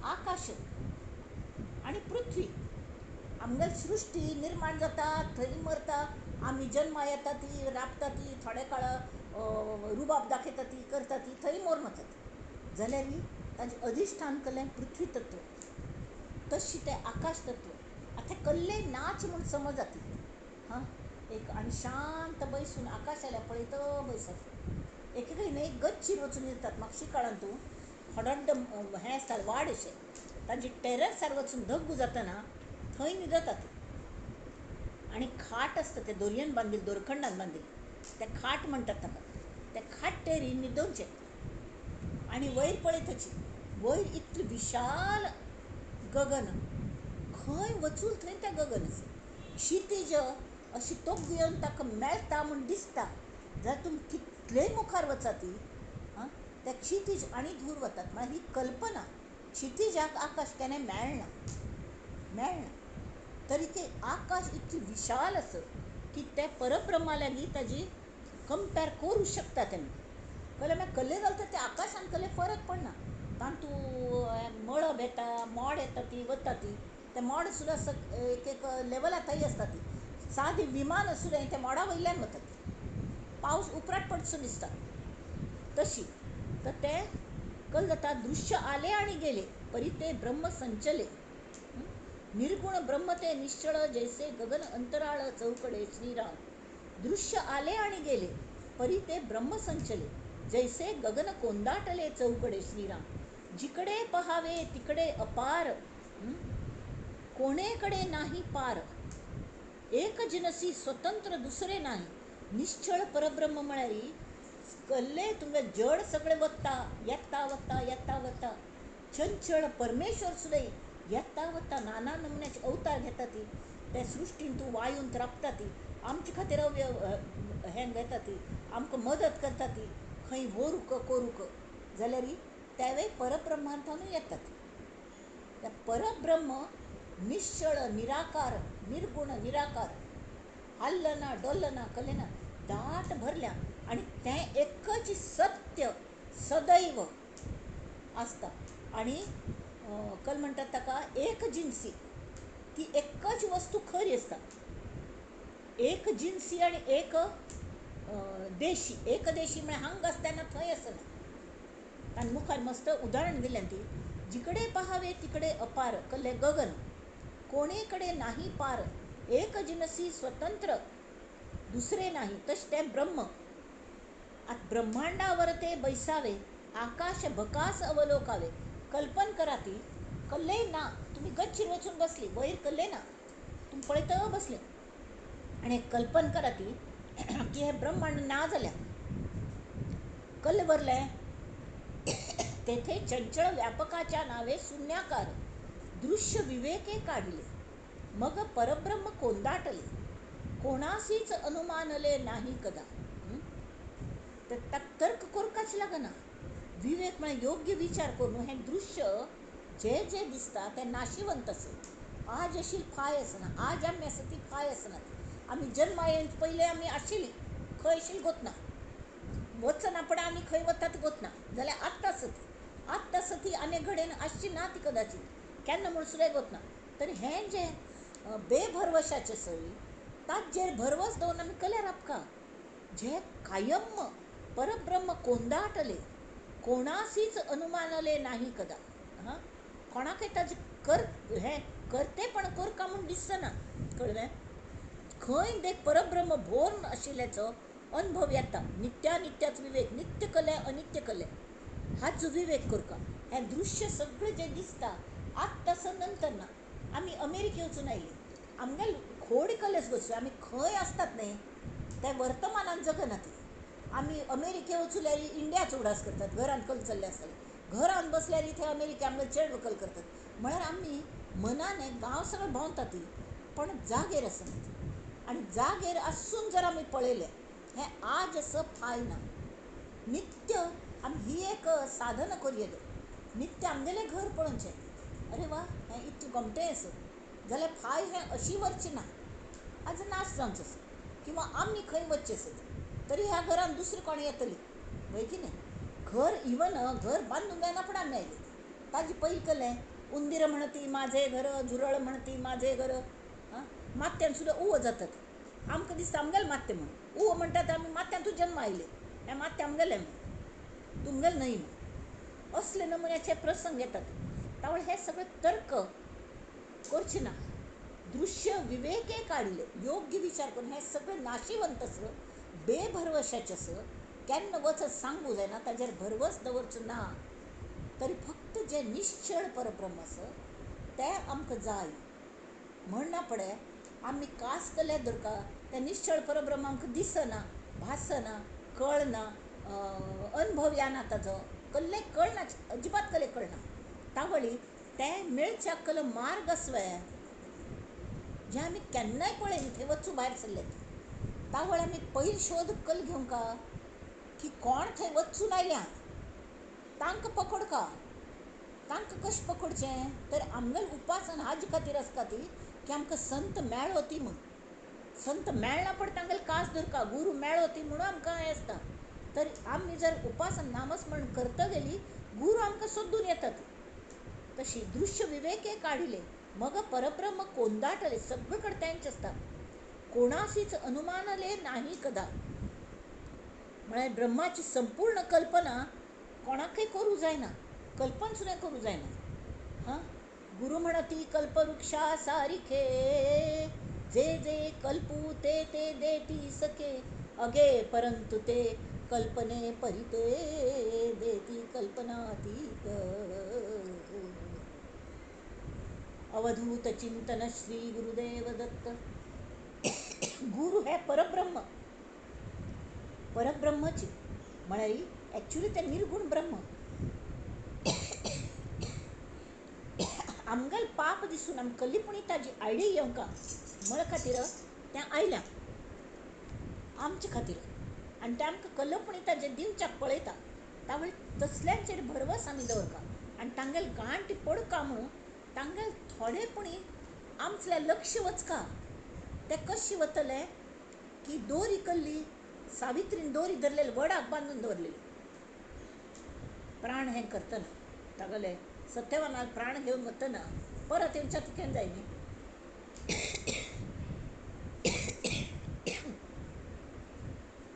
आकाश आनी पृथ्वी. आमगेली सृश्टी निर्माण जाता थंय मरता, आमी जन्मा येता ती राबता ती थोडे काळ रुबाब दाखयता ती करता ती थंय मोर वतात. जाल्यार ताजें अधिश्ठान केलें पृथ्वी तत्व, तशी तें आकाश तत्व. आतां कल्ले नाच म्हूण समज जाती हां एक आनी शांत बैसून आकाशाल्या पळयत बैसप. एक एक न्हय गच्चीर वचून येतात मागशी काळान तूं व्हड हें आसता वाड अशें तांचे टेरसार वचून धग्ग जातना थंय न्हिदतात. आनी खाट आसता ते दोरयेन बांदिल्ली, दोरखंडान बांदिल्ली, ते खाट म्हणटात ताका. ते खाट्टेर न्हिदोवचें आनी वयर पळयताची, वयर इतलें विशाल गगन, खंय वचून थंय तें गगन आसा. क्षितीज अशी तोग येवन ताका मेळटा म्हूण दिसता जाल्यार तुमी कितलेय मुखार वचात आं त्या क्षितीज आनी दूर वतात. म्हळ्यार ही कल्पना क्षितिजाक आकाश केन्ना मेळना, मेळना. तरी ते आकाश इतलें विशाल आसा की ते परब्रह्मा लागीं ताजी कंपेर करूं शकता तेमी. कळ्ळें? मागीर कल्ले जालें तर ते आकाशान कल्ले फरक पडना. तातूंत मळब येता, मोड येता, ती वता ती ते मोड सुद्दां एक एक लेवला थंय आसता ती. सादी विमान सुद्दां ते मोडा वयल्यान वतात, पावस उपराट पडसो दिसता तशी. तर ते कल जाता दृश्य आले आनी गेले परी ते ब्रह्म संचले, निर्गुण ब्रह्म ते निश्चळ, जैसे गगन अंतराळ चौकडे. श्रीराम. दृश्य आले आणि गेले परी ते ब्रह्म संचले, जैसे गगन कोंदाटले चौकडे. श्रीराम. जिकडे पहावे तिकडे अपार, कोणेकडे नाही पार, एक जिनसी स्वतंत्र दुसरे नाही. निश्चळ परब्रह्म म्हळ्यार कल्ले तुमगे जड सगळे वता येता वता येता वता. चंचळ परमेश्वर सुद्दां येता वता नाना नमुन्याचे अवतार घेता ती, ते सृश्टीन तूं वायून राबता ती, आमचे खातीर हें घेता ती, आमकां मदत करता ती, खंय व्हरूंक करूंक जाल्यार तेवूय परब्रह्मांतूय येतात. त्या परब्रह्म निश्चळ निराकार निर्गुण निराकार, हालना डोलना कलेना दाट भरल्या आनी तें एकच सत्य सदैव आसता. आनी कल म्हणटात ताका एक जिन्सी, ती एकच वस्तू खरी आसता. एक जिन्सी आनी एक देशी. एक देशी म्हळ्यार हांगा आसता तेन्ना थंय आसना. आनी मुखार मस्त उदाहरण दिलें ती, जिकडे पहावे तिकडे अपार कल्ले गगन, कोणेकडे नाही पार, एक जिनसी स्वतंत्र दुसरे नाही. तशें तें ब्रह्म. आतां ब्रह्मांडावर ते बैसावे, आकाश भकास अवलोकावे. कल्पन करा ती कल्ले ना, तुमी गच्चीर वचून बसली, वयर कल्ले ना, तुमी पळयत बसले आनी कल्पन करा ती की हें ब्रह्मांड ना जाल्यार कल्ले भरलें. तेथे चंचळ व्यापकाच्या नावे शून्याकार, दृश्य विवेके काढले, मग परब्रह्म कोंदाटले, कोणासीच अनुमानले नाही कदा. तर तर्क करपाच लागना. विवेक म्हळ्यार योग्य विचार करून हें दृश्य जे जे दिसता तें नाशिवंत आसा. आज अशी फाय आसना, आज आमी आसा ती फाय आसना. आमी जन्मा येवन पयलें आमी आशिल्ली खंय आशिल्ली गोतना, वचना पण आमी खंय वतात गोतना. जाल्यार आत्तां आसा ती, आत्तां आसा ती आनी घडयेन आसची ना ती कदाचीत, केन्ना म्हूण सुद्दां गोतना. तर हें जें बेभरवशाचें सय ताचेर भरवस दवरून आमी कल्यार आपका जे कायम परब्रह्म कोंदाटले, कोणासीच अनुमानले नाही कदा. हां, कोणाकय ताजें कर हें करतेपण करका म्हूण दिसना. कळ्ळें? खंय देख परब्रह्म भोर आशिल्ल्याचो अनुभव येता. नित्यानित्याच विवेक, नित्य कले अनित्य कले हाचो विवेक करका. हें दृश्य सगळें जें दिसता आत्तां आसा नंतर ना. आमी अमेरिके वचून आयली, आमगे खोड कलेच वचून आमी खंय आसतात न्हय ते वर्तमानान जगनात. आमी अमेरिके वचून इंडियाचो उडास करतात, घरान कल चल्ले आसतले, घरान बसल्यार थंय अमेरिके आमगे चेड कल करतात. म्हळ्यार आमी मनान गांव सगळें भोंवतात पण जागेर आसनात. आनी जागेर आसून जर आमी पळयलें हें आज आसा फाय ना. नित्य आमी ही एक साधना करूं येता. नित्य आमगेलें घर पळोवचें, अरे वा हें इतलें गोमटें आसा जाल्यार फाय हें अशी वरचें ना, आज नाश जावचो आसा किंवां आमी खंय वचचें आसत तरी ह्या घरान दुसरी कोण येतली वय की न्ही. घर इवन घर बांदून जायना फुडें आमी आयली ताजे पयलीं कलें उंदीर म्हणती माझे घर, झुरळ म्हणती माझे घर. आं मात्यान सुद्दां उवो जातात, आमकां दिसता आमगेलें मात्य म्हूण, उवो म्हणटात आमी मात्यांतूच जन्म आयले, हें मात्य आमगेलें म्हूण, तुमगेलें न्हय म्हूण. असले नमुन्याचे प्रसंग येतात. तावळ हे सगळे तर्क करचे ना, दृश्य विवेके काडले योग्य विचार करून हे सगळे नाशिवंत आसा, बेभरवशाचें आसा, केन्ना वचत सांगू जायना, ताजेर भरवस दवरचो ना. तरी फक्त जें निश्चळ परब्रह्म आसा तें आमकां जाय म्हणना पडे आमी कास केल्यार दरका तें निश्चळ परब्रह्म आमकां दिसना, भासना, कळना, अनुभव येना, ताजो कल्ले कळना, अजिबात कल्ले कळना. तावळी तें मेळच्याक कल मार्ग आसवे जें आमी केन्नाय पळयन थंय वचूं भायर सरले तावळ आमी पयलीं शोध कल घेवंका की कोण थंय वचून आयल्या तांकां पकडका. तांकां कशें पकडचें तर आमगेलें उपासन हाजे खातीर आसता ती की आमकां संत मेळो ती म्हूण. संत मेळना पड तांगेले कास धरका, गुरू मेळो ती म्हणून आमकां हें आसता. तर आमी जर उपासन नामस्मरण करता गेली गुरू आमकां सोदून येतात. तशी दृश्य विवेके काडिले मग परब्रह्म कोंदाटले, सगळे कडेन तेंच आसता, कोणासीच अनुमानले नाही कदा. म्हळ्यार ब्रह्माची संपूर्ण कल्पना कोणाकय करूं जायना, कल्पना सुद्दां करूं जायना. हां गुरू म्हणती कल्पवृक्षा सारिखे, जे जे कल्पू ते ते देती सके, अगे परंतु ते कल्पने परिते देती कल्पनातीत. अवधूत चिंतन श्री गुरुदेव दत्त. गुरु हे परब्रह्म, परब्रह्मची म्हळ्यार एक्चुअली ते निर्गुण ब्रह्म. आमगेलें पाप दिसून आमकां कल्लीपणी ताजी आयडी येवंका म्हळ खातीर तें आयल्या आमचे खातीर, आनी तें आमकां कल्लपणी ताजें दिवच्याक पळयता. तावळ तसल्यांचेर भरवस आमी दवरका आनी तांगेले गांठ पडका म्हणून तांगेले थोडेपणी आमचें लक्ष वचका. तें कशें वतलें की दोरी कल्ली सावित्रीन दोरी धरलेली वडाक बांदून दवरलेली, प्राण हें करतना तागेले सत्यवानाक प्राण घेवन वतना परत येवच्या तुकेन जाय न्ही.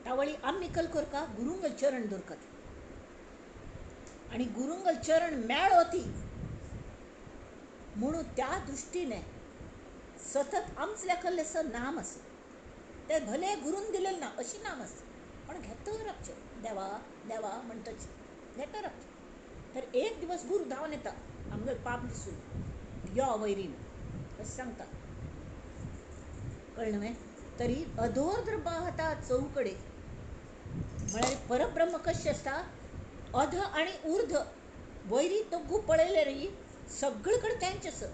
तावळी आमी कल करका गुरुंगल चरण दवरतात आनी गुरुंगल चरण मेळो ती म्हणून त्या दृश्टीने सतत आमचल्या कल्ले आसा नाम आसा, ते भले गुरून दिलेलं ना अशी नाम आसता पण घेतो रावचें, देवा देवा म्हणटच घेतो रावचें. तर एक दिवस गुरू धांवन येता आमगेलें पाप दिसून, यो वैरीन अशें सांगता, कळ्ळें न्हय. तरी अधोर्द्र पाहता चौकडे म्हळ्यार परब्रह्म कशें आसता, अध आनी ऊर्ध वैरी दोगू पळयले री सगळे कडेन तेंच आसा.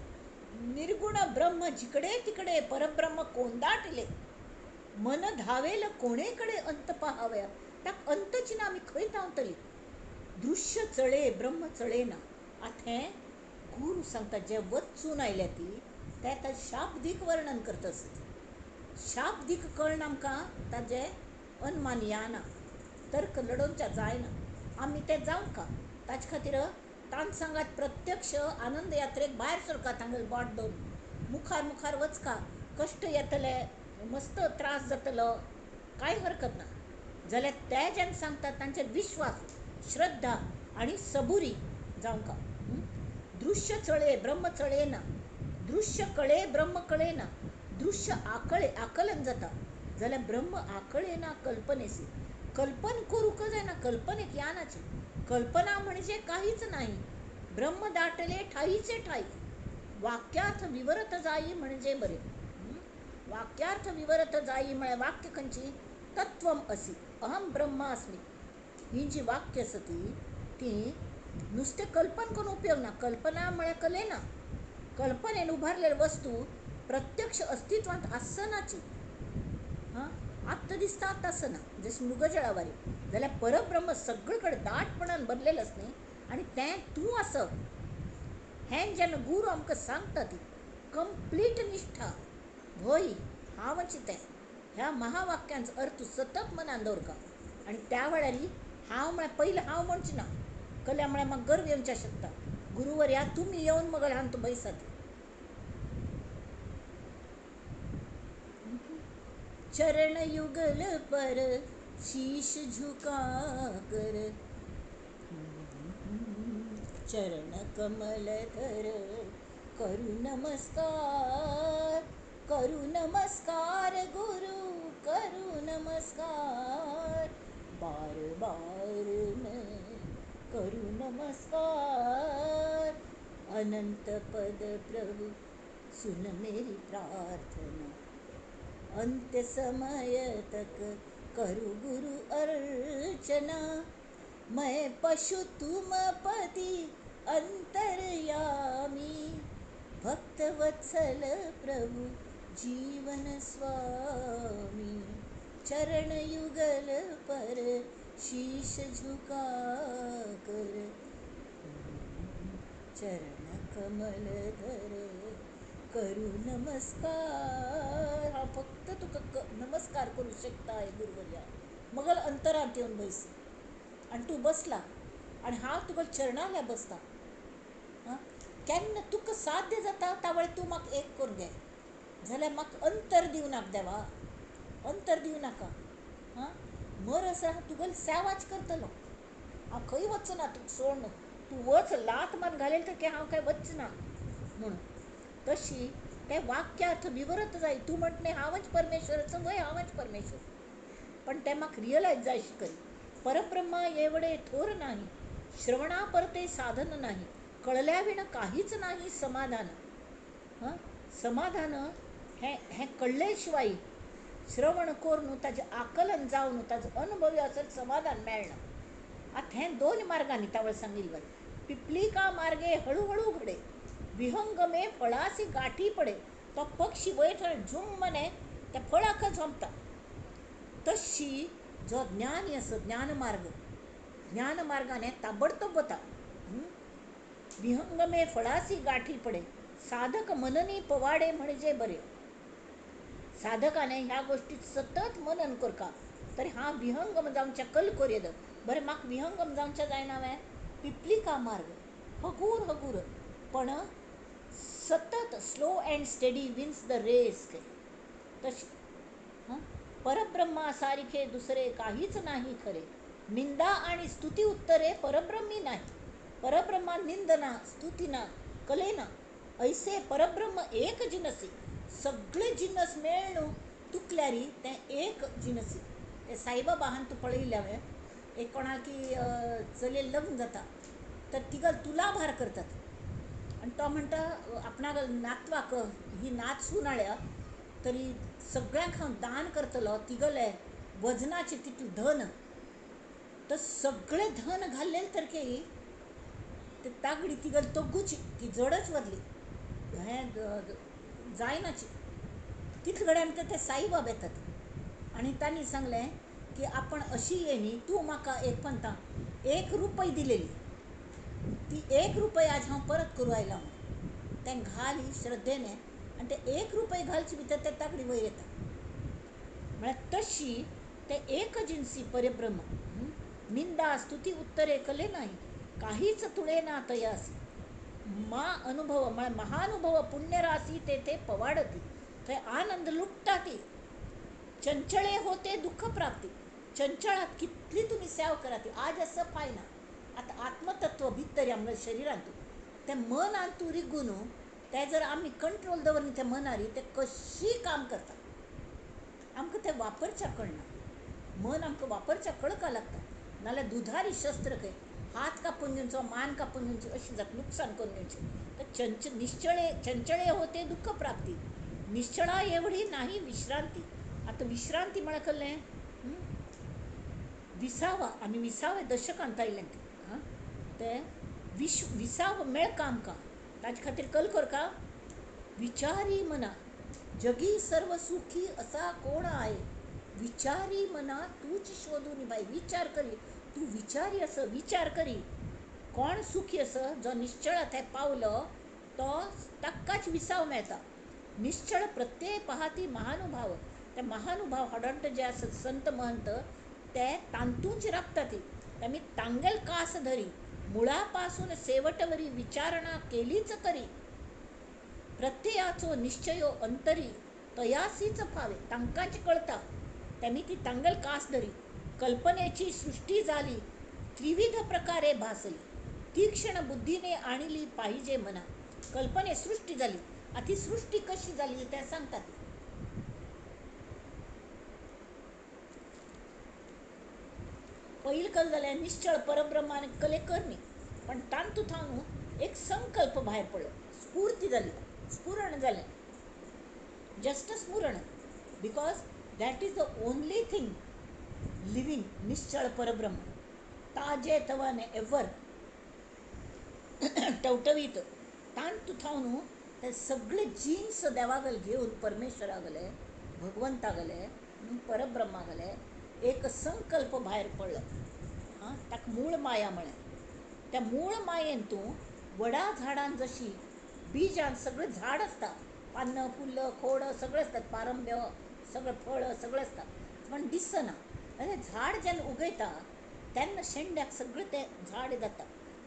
निर्गुण ब्रह्म जिकडे तिकडे परब्रह्म कोंदाटले, मन धावेल कोणेकडे अंत पहाव्या. ताका अंतची ना आमी खंय धांवतली. दृश्य चळे ब्रह्म चळे ना. आतां हें गुरू सांगता जे वचून आयल्या ती ते आतां शाब्दीक वर्णन करता आसत. शाब्दीक कळना आमकां, ताजें अनुमान येना, तर्क लडोवच्या जायना, आमी तें जावंका. ताजे खातीर तांचे सांगात प्रत्यक्ष आनंद यात्रेक भायर सरका, तांगेले बोट दवरून मुखार मुखार वचका. कश्ट येतले, मस्त त्रास जातलो, कांय हरकत ना. जाल्यार ते जेन्ना सांगतात तांचेर विश्वास, श्रद्धा आनी सबुरी जावंका. दृश्य चळे ब्रह्म चळे ना, दृश्य कळे ब्रह्म कळे ना, दृश्य आकळे आकलन जाता जाल्यार ब्रह्म आकळे ना कल्पनेसी. कल्पन करूंक जायना, कल्पनेक यानाची कल्पना म्हणजे काहीच नाही. ब्रह्म दाटले ठाईचे ठाई, वाक्यार्थ विवरत जाई म्हणजे बरे. वाक्यार्थ विवरत जाई म्हळ्यार वाक्य खंयची, तत्वम असी अहम ब्रह्मास्मी, ही जी वाक्य आसा ती ती नुस्तें कल्पन करून उपयोग ना. कल्पना म्हळ्यार कले ना, कल्पनेन उबारलेली वस्तू प्रत्यक्ष अस्तित्वांत आसनाची. हां आत्तां दिसता आत्तां आसना, जशें मृगजळावारी. जाल्यार परब्रह्म सगळे कडेन दाटपणान भरलेलें आसा न्ही, आनी तें तूं आसप हें जेन्ना गुरू आमकां सांगता ती कंप्लीट निश्ठा भंय हांवच तें ह्या महावाक्यांचो अर्थ सतत मनान दवरका. आनी त्या वेळार हांव म्हळ्यार पयलें हांव म्हणचें ना, कल्या म्हळ्यार म्हाका गर्व येवच्या शकता. गुरुवर्या तुमी येवन मगल हांव बैसात. चरण युगल पर शीश झुका कर, चरण कमल धर करू नमस्कार, करू नमस्कार गुरु करू नमस्कार, बार बार मैं करू नमस्कार. अनंत पद प्रभु सुन मेरी प्रार्थना, अंत्य समय तक करू गुरु अर्चना. मैं पशु तुम पति अंतर्यामी, भक्त वत्सल प्रभु जीवन स्वामी. चरण युगल पर शीश झुका कर, चरण कमल धर करू नमस्कार. हांव फक्त तुका नमस्कार करूं शकता गुरुवर्या, मगल अंतरांत येवन बैस आनी तूं बसला आनी हांव तुका चरणाल्या बसता. आं, केन्ना तुका साध्य जाता त्या वेळार तूं म्हाका एक करून घे, जाल्यार म्हाका अंतर दिवं नाका देवा, अंतर दिवं नाका. आं, मरसर हांव तुगेली सेवाच करतलो, हांव खंय वचना तुका सोडून. तूं वच लात मारून घालेल तर हांव काय वचना म्हणून. तशी ते वाक्यार्थ विवरत जाय. तूं म्हणटा न्ही हांवच परमेश्वराचो, वय हांवच परमेश्वर, पण ते म्हाका रियलायज जाय करी. परब्रह्मा एवढे थोर नाही, श्रवणा परते साधन नाही, कळल्या विण काहीच नाही समाधान. हां, समाधान हें हें कळ्ळे शिवाय श्रवण करून ताजें आकलन जावन ताजो अनुभव असेल समाधान मेळना. आतां हें दोन मार्गांनी तावळ सांगिल्लें. पिपलिका मार्गे हळूहळू घडे, विहंगमे फळासी गाठी पडे. तो पक्षी वयर थंय झूम मने त्या फळाक झोंपता. तशी जो ज्ञानी आसा ज्ञानमार्ग, ज्ञानमार्गाने ताबडतोब वता. विहंगमे फळासी गाठी पडे, साधक मननी पवाडे म्हणजे बरे. साधकाने ह्या गोष्टी सतत मनन करका तरी हांव विहंगम जावच्या कल कोरयेद. बरें, म्हाका विहंगम जावच्या जायना वे, पिपलिका मार्ग हगूर हगूर, पण सतत slow and steady wins the race. तशी हां, परब्रह्मा सारखे दुसरे काहीच नाही खरे, निंदा आणि स्तुती उत्तरे परब्रह्मी नाही. परब्रह्मा निंदना स्तुतीना कलेना, ऐसे परब्रह्म एक जिनसी. सगळे जिनस मेळ्ळू तुकल्यारी तें एक जिनसी. ते साईबाबा हांवें तूं पळयिल्लें हांवें, एक कोणाक की चलये लग्न जाता तर तिका तुलाभार करतात आनी तो म्हणटा आपणाक नातवाक ही नात सून हाडल्या तरी सगळ्यांक हांव दान करतलो तिगले वजनाचें तितलें धन. तर सगळें धन घाल्लें तर की ते तागडी तिगल तोगूची ती जडच वरली, हें जायनाची. तितले कडेन आमकां ते साईबाब येतात आनी तांणी सांगलें की आपण अशी येनी तूं म्हाका एक पंता 1 रुपय दिलेली, ती 1 रुपय आज हांव परत करूं आयला म्हणून. तें घाली श्रद्धेने आनी ते 1 रुपय घालचे भितर ते तागडी वयर येता. म्हळ्यार तशी ते एक जिन्सी परब्रह्म. निंदा स्तुती उत्तरे कले नाही, काहीच तुळे ना तयासी. मा अनुभव म्हळ्यार महानुभव पुण्यरासी तेथे पवाडती, थंय आनंद लुट्टा ती. चंचळे होते दुःख प्राप्ती. चंचळात कितली तुमी सेव करा ती आज असं पायना. आतां आत्मतत्व भितर आमच्या शरिरांतू तें मनांतू रिगून तें जर आमी कंट्रोल दवरना त्या मनारी तें कशी काम करता आमकां तें वापरच्या कळना. मन आमकां वापरच्या कळका लागता, नाल्यार दुधारी शस्त्र खंय हात कापून घेवचो मान कापून घेवची अशी जाता, नुकसान करून घेवचें. तर निश्चळे चंचळे होते दुःख प्राप्ती, निश्चळा एवढी नाही विश्रांती. आतां विश्रांती म्हळ्यार कसलें विसावा, आमी विसाव्या दशकांत आयलें हां, तें विसाव मेळका आमकां, ताजे खातीर कल करका. विचारी मना जगी सर्व सुखी असा कोण आहे, विचारी मना तूच शोधून बाई. विचार करी तूं विचारी असो विचार करी कोण सुखी आसा जो निश्चळ थंय पावलो तो ताकाच विसाव मेळटा. निश्चळ प्रत्यय पहाती महानुभाव, ते महानुभाव हडड्ड जे आसत संत महंत ते तांतूंच राबता ती. आमी तांगेल कास धरी मुळापासून सेवटवरी विचारणा केलीच करी, प्रत्ययाचो निश्चयो अंतरी तयासीच फावे. तांकांच कळता तेमी ती तांगेल कास धरी. कल्पनेची सृष्टी जाली त्रिविध प्रकारे भासली, तीक्ष्ण बुद्धीने आणली पाहिजे मना. कल्पने सृष्टी जाली, आतां ती सृष्टी कशी जाली तें सांगतात. पयलीं कल जालें निश्चळ परब्रह्मान कले करणी, पण तांतू थावन एक संकल्प भायर पडलो, स्फूर्ती जाली, स्फुरण जालें, जस्ट स्फुरण, because that is the only thing living. निश्चळ परब्रह्म ताजे तवाने एवर टवटवीत, तांतू थावन ते सगळे जिन्स देवागले घेवन परमेश्वरा गेले, भगवंता गेले, परब्रह्मा गेले, एक संकल्प भायर पडलो. आं, ताका मूळ माया म्हळें. त्या मूळ मायेन तूं वडा झाडान जशी बीजान सगळें झाड आसता, पान्न फुल्ल खोड सगळें आसतात, पारंब्य सगळें फळ सगळें आसता, पण दिसना. आनी झाड जेन्ना उगयता तेन्ना शेंड्याक सगळें तें झाड जाता.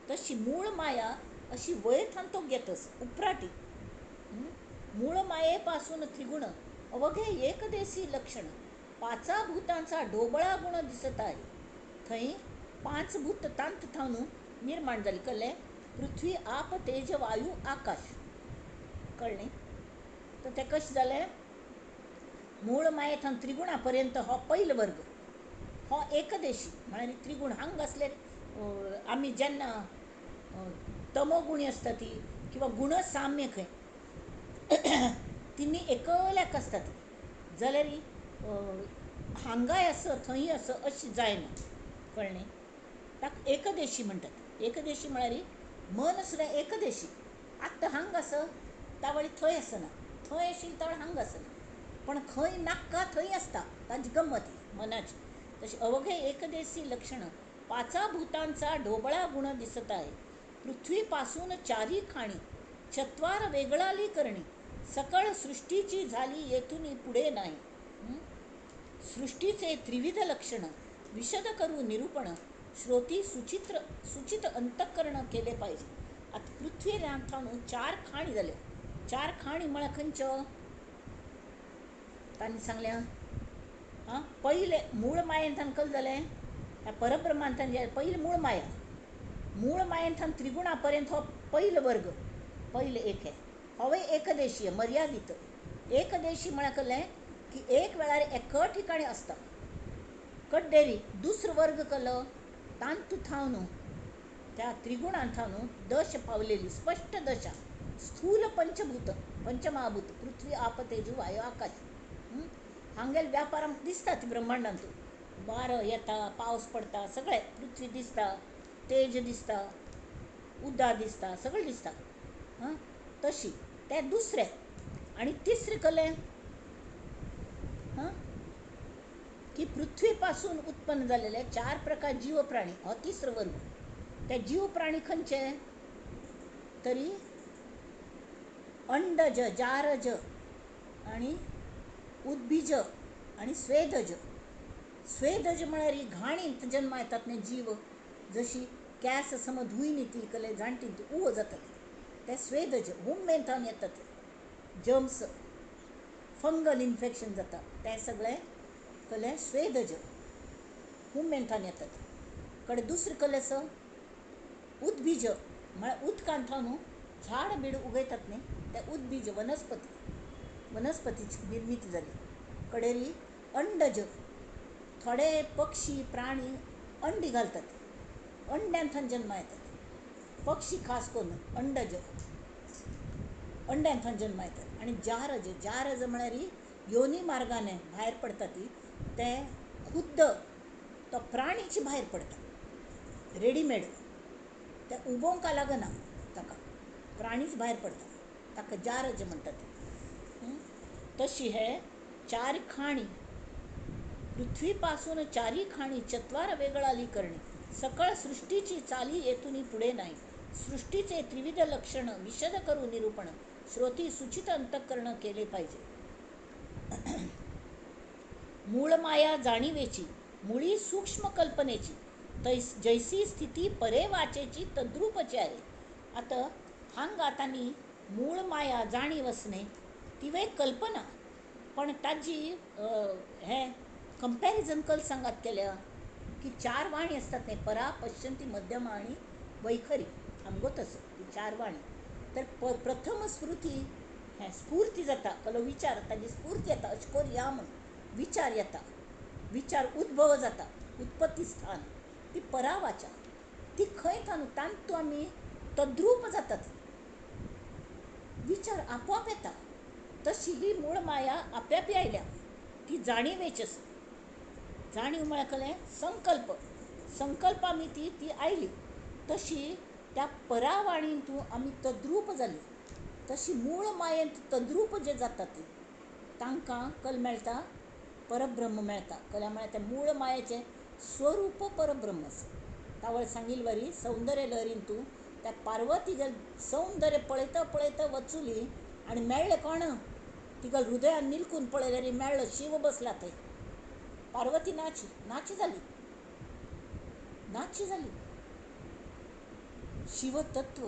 तशी मूळ माया अशी वयर थावन तो घेतस उपराटी. मूळ मायेपासून त्रिगुण अवघे एकदेशी लक्षण, पाचा भूतांचा ढोबळा गुण दिसत आहे. थंय पांच भूत तांत थावन निर्माण जाली. कळ्ळें? पृथ्वी आप तेज वायू आकाश. कळ्ळें? तर तें कशें जालें, मूळ माये थावन त्रिगुणा पर्यंत हो पयलो वर्ग, हो एकदेशी म्हळ्यार त्रिगुण हांग आसले. आमी जेन्ना तमोगुणी आसता ती किंवा गुणसाम्य खंय तिनी एकल्याक आसता ती, जाल्यार हांगाय आस थंय आस अशें जायना. कळ्ळें? ताका एकदेशी म्हणटात. एकदेशी म्हळ्यार मन सुद्दां एकदेशी, आत्तां हांग आस तावळी थंय आसना, थंय आशिल्ली तावळ हांग आसना, पण खंय नाक्का थंय आसता. ताजी गम्मत ही मनाची. तशी अवघे एकदेशी लक्षण पाचा भूतांचा ढोबळा गुण दिसत आहे. पृथ्वीपासून चारी खाणी चत्वार वेगळाली करणी, सकळ सृष्टीची झाली येथून पुढे नाही. सृष्टीचे त्रिविध लक्षण विशद करू निरूपण, श्रोती सुचित्र सुचित अंतःकरण केले पाहिजे. आता पृथ्वी थावन चार खाणी जाल्यो. चार खाणी म्हळ्यार खंयच्यो तांणी सांगल्या. आं, पयले मूळ मायेन थावन कल जालें ह्या परब्रह्मान थावन पयलें मूळ माया, मूळ मायेन थावन त्रिगुणा पर्यंत हो पयलो वर्ग, पयले एक हे होवय एकदेशीय मर्यादीत. एकदेशी म्हळ्यार कळ्ळें की एक वेळार एक ठिकाणी आसता. कड्डेरी दुसरो वर्ग कलो तांतू थावन त्या त्रिगुणान थावन दश पावलेली स्पश्ट दशा, स्थूल पंचभूत पंचमहाभूत पृथ्वी आप तेजू वायू आकाश. हांगेल व्यापार आमकां दिसता ती ब्रह्मांडांत, वारो येता, पावस पडटा, सगळें पृथ्वी दिसता, तेज दिसता, उदक दिसता, सगळें दिसता. हां, तशी तें दुसरें. आनी तिसरें कलें हां की पृथ्वीपासून उत्पन्न जालेले चार प्रकार जीव प्राणी, हो तिसरो वर्ग. ते जीव प्राणी खंयचे तरी अंडज जारज आनी उद्बीज आनी स्वेदज. स्वेदज म्हळ्यार ही घाणींत जन्मा येतात न्ही जीव, जशी कॅस समज धुय न्ही ती कले जाणटी ती उव जातात ते स्वेदज हुमेंतान येतात. जर्म्स फंगल इन्फेक्शन जाता ते सगळे कले स्वेदज हुमेंतान येतात. कडे दुसरे कले स उद्बीज म्हळ्यार उदकांत थावन झाड बीड उगयतात न्ही ते उद्बीज वनस्पती, वनस्पतीची निर्मिती जाली. कडेरी अंडज, थोडे पक्षी प्राणी अंडी घालतात, अंड्यांत जन्मा येतात. पक्षी खास करून अंडज अंड्यांत जन्मा येतात. आनी जारज, जारज म्हळ्यार योनी मार्गाने भायर पडटा ती, ते खुद्द तो प्राणीच भायर पडटा रेडीमेड, ते उबोवंक लागना ताका, प्राणीच भायर पडटा, ताका जारज म्हणटात. तशी हे चार खाणी पृथ्वीपासून चारी खाणी चत्वार वेगळाली करणी. सकळ सृष्टीची चाली येथून पुढे नाही. सृष्टीचे त्रिविध लक्षण विशद करू निरूपण श्रोती सुचित अंतःकरण केले पाहिजे. मूळ माया जाणीवेची मुळी सूक्ष्म कल्पनेची जैसी स्थिती परे वाचेची तद्रूपची आहे. आता हांगा तांणी मूळ माया जाणीव आसने तिवे कल्पना, पण ताजी हे कंपॅरिझन कल सांगात केल्या की चार वाणी असतात न्ही, परा पश्यंती मध्यम आणि वैखरी, आमगो तसं ती चार वाणी. तर प्रथम स्मृती हें स्फूर्ती जाता, कहलो विचार ताजी स्फूर्ती येता, अशें करुया म्हूण विचार येता, विचार उद्भव जाता, उत्पत्ती स्थान ती परावाचा, ती खंय थावन तांतू आमी तद्रूप जातात, विचार आपोआप येता. तशी ही मूळ माया आपोआप आयल्या, ती जाणीवेची आसा. जाणीव म्हळ्यार कसलें संकल्प, संकल्प आमी ती ती आयली, तशी त्या परावाणींतू आमी तद्रूप जाली. तशी मूळ मायेंत तद्रूप जे जाता ती तांकां कल मेळटा, परब्रह्म मेळटा. कल्या म्हळ्यार त्या मूळ मायेचें स्वरूप परब्रह्म आसा. तावळ सांगिल्ले वरी सौंदर्य लहरीन तूं त्या पार्वतीगेल सौंदर्य पळयता पळयता वचुली आनी मेळ्ळें कोण, तिगेल हृदयान निलकून पळयल्यार मेळ्ळो शिव बसला थंय. पार्वती नाची नाची जाली, नाची जाली. शिवतत्व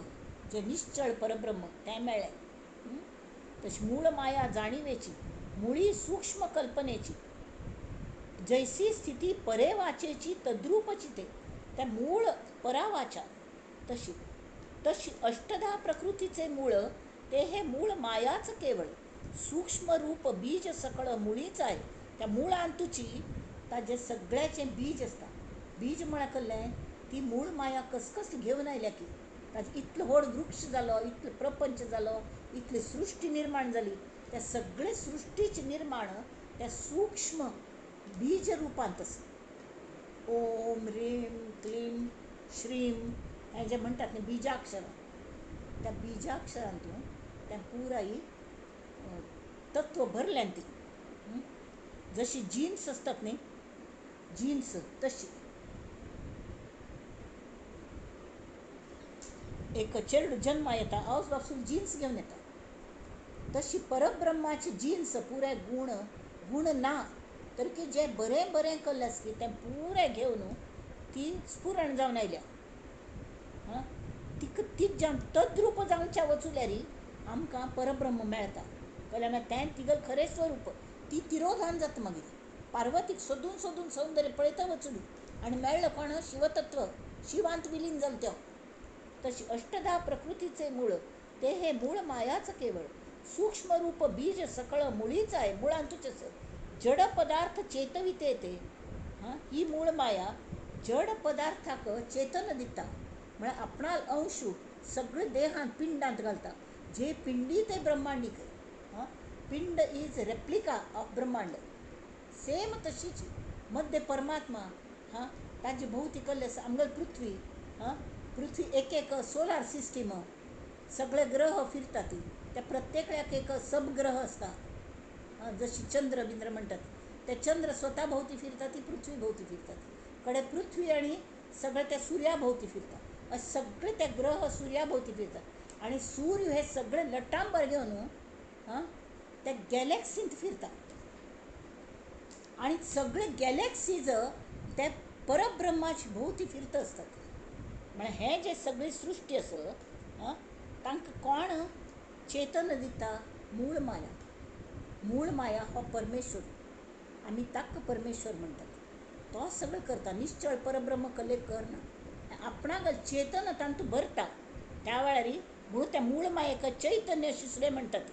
जें निश्चळ परब्रह्म तें मेळ्ळें. तशी मूळ माया जाणीवेची मुळी सूक्ष्म कल्पनेची जैसी स्थिती परे वाचेची तद्रूपची ते त्या मूळ परावाचा तशी तशी अष्टधा प्रकृतीचे मूळ ते हे मूळ मायाच केवळ सूक्ष्म रूप बीज सकळ मुळीच आहे. त्या मुळांतूची ताजे सगळ्याचें बीज आसता. बीज म्हळ्यार कसलें, ती मूळ माया कसकस घेवन आयल्या की ताजे इतलो व्हड वृक्ष जालो, इतलो प्रपंच जालो, इतली सृश्टी निर्माण जाली, त्या सगळे सृश्टीचे निर्माण त्या सूक्ष्म बीज रुपांत आसा. ओम ह्रीम क्लीम श्रीम हें जें म्हणटात न्ही बीजाक्षरां, त्या बीजाक्षरांतून तें पुराय तत्व भरल्यान ती जशी जिन्स आसतात न्ही जिन्स तशी. एक चेडूं जन्मा येता, आवय बापूय जिन्स घेवन येता, तशी परब्रह्माची जिन्स पुराय गुण गुण ना तर की जें बरें बरें केल्लें आसा की तें पुराय घेवन ती स्फुरण जावन आयल्या. हां, तिका तीच जावन तद्रूप जावच्या वचुल्यार आमकां परब्रह्म मेळटा. कळ्ळें मागीर तें तिगेलें खरें स्वरूप, ती तिरोधान जाता. मागीर पार्वतीक सोदून सोदून सौंदर्य पळयता वचुली आनी मेळ्ळो कोण, शिवतत्व, शिवांत विलीन जालें त्यो. तशी अष्टधा प्रकृतीचे मूळ ते हे मूळ मायाच केवळ सूक्ष्म रूप बीज सकळ मुळीच आहे, मुळांतूच आसा. जड पदार्थ चेतविते ते, हां, ही मूळ माया जड पदार्थाक चेतन दिता, म्हळ्यार आपणाल अंशू सगळे देहांत पिंडांत घालता. जे पिंडी ते ब्रह्मांडीक, हां, पिंड is replica of ब्रह्मांड, सेम तशीच मध्य परमात्मा, हां, ताजे भोवती कल्ले आसा आमगेली पृथ्वी, हां, पृथ्वी एक एक सोलार सिस्टीम, सगळे ग्रह फिरतात ती, त्या प्रत्येकाक एक सबग्रह आसता. जशी चंद्र बिंद्र म्हणटात ते चंद्र स्वता भोवती फिरता, ती पृथ्वी भोवती फिरतात, कडे पृथ्वी आनी सगळे त्या सुर्या भोवती फिरता, अशे सगळे ते ग्रह सुर्या भोवती फिरतात आनी सूर्य हे सगळे लटांबर घेवन हां त्या गॅलेक्सींत फिरता आनी सगळे गॅलेक्सीज त्या परब्रह्माची भोवती फिरता आसतात. म्हळ्यार हें जें सगळी सृश्टी आसा हां तांकां कोण चेतन दिता, मूळ माया. मूळ माया हो परमेश्वर, आमी ताका परमेश्वर म्हणटात. तो सगळें करता, निश्चळ परब्रह्म कले करना, आपणाक चेतन तातूंत भरता. त्या वेळार म्हणून त्या मूळ मायेक चैतन्य अशें सुद्दां म्हणटात.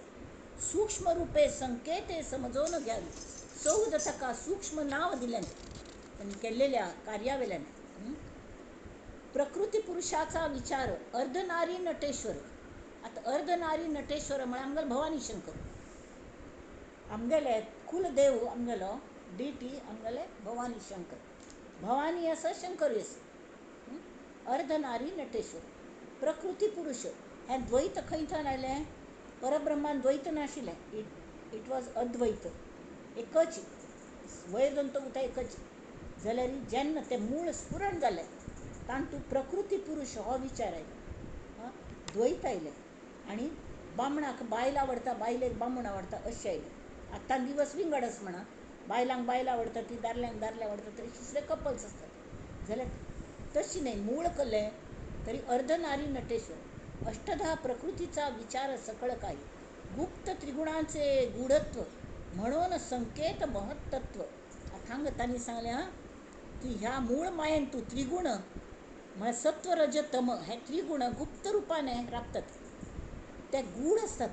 सूक्ष्म रुपे संकेते समजोवन घ्यावे, 14 ताका सूक्ष्म नांव दिलें तांणी केल्लेल्या कार्यावेल्यान. प्रकृती पुरुषाचा विचार अर्धनारी नटेश्वर. आतां अर्धनारी नटेश्वर म्हळ्यार आमगेलो भवानी शंकर, आमगेले कुलदेव आमगेलो डिटी आमगेले भवानी शंकर, भवानी आसा शंकरूय आसा. अर्धनारी नटेश्वर प्रकृती पुरुष हें द्वैत खंय थंय आयलें, परब्रह्मान द्वैत नाशिल्लें, it it was अद्वैत, एकच वयर दोन तो उता एकच. जाल्यार जेन्ना तें मूळ स्फुरण जालें तांतू प्रकृती पुरुश हो विचार आयलो, द्वैत आयलें आनी बामणाक बायल आवडटा, बायलेक बामण आवडटा अशें आयलें. आतां दिवस विंगड आसा म्हणा, बायलांक बायल आवडटा ती दादल्यांक दादले आवडटा, तरी दुसरे कपल्स आसतात. जाल्यार तशी न्हय, मूळ कलें तरी अर्धनारी नटेश्वर अष्टधा प्रकृतीचा विचार सकळ काही गुप्त त्रिगुणांचे गूढत्व म्हणून संकेत महत्तत्व. हांगा तांणी सांगलें आं की ह्या मूळ मायेन तूं त्रिगुण म्हळ्यार सत्व रज तम हे त्रिगुण गुप्त रुपाने राबतात, ते गूढ आसतात.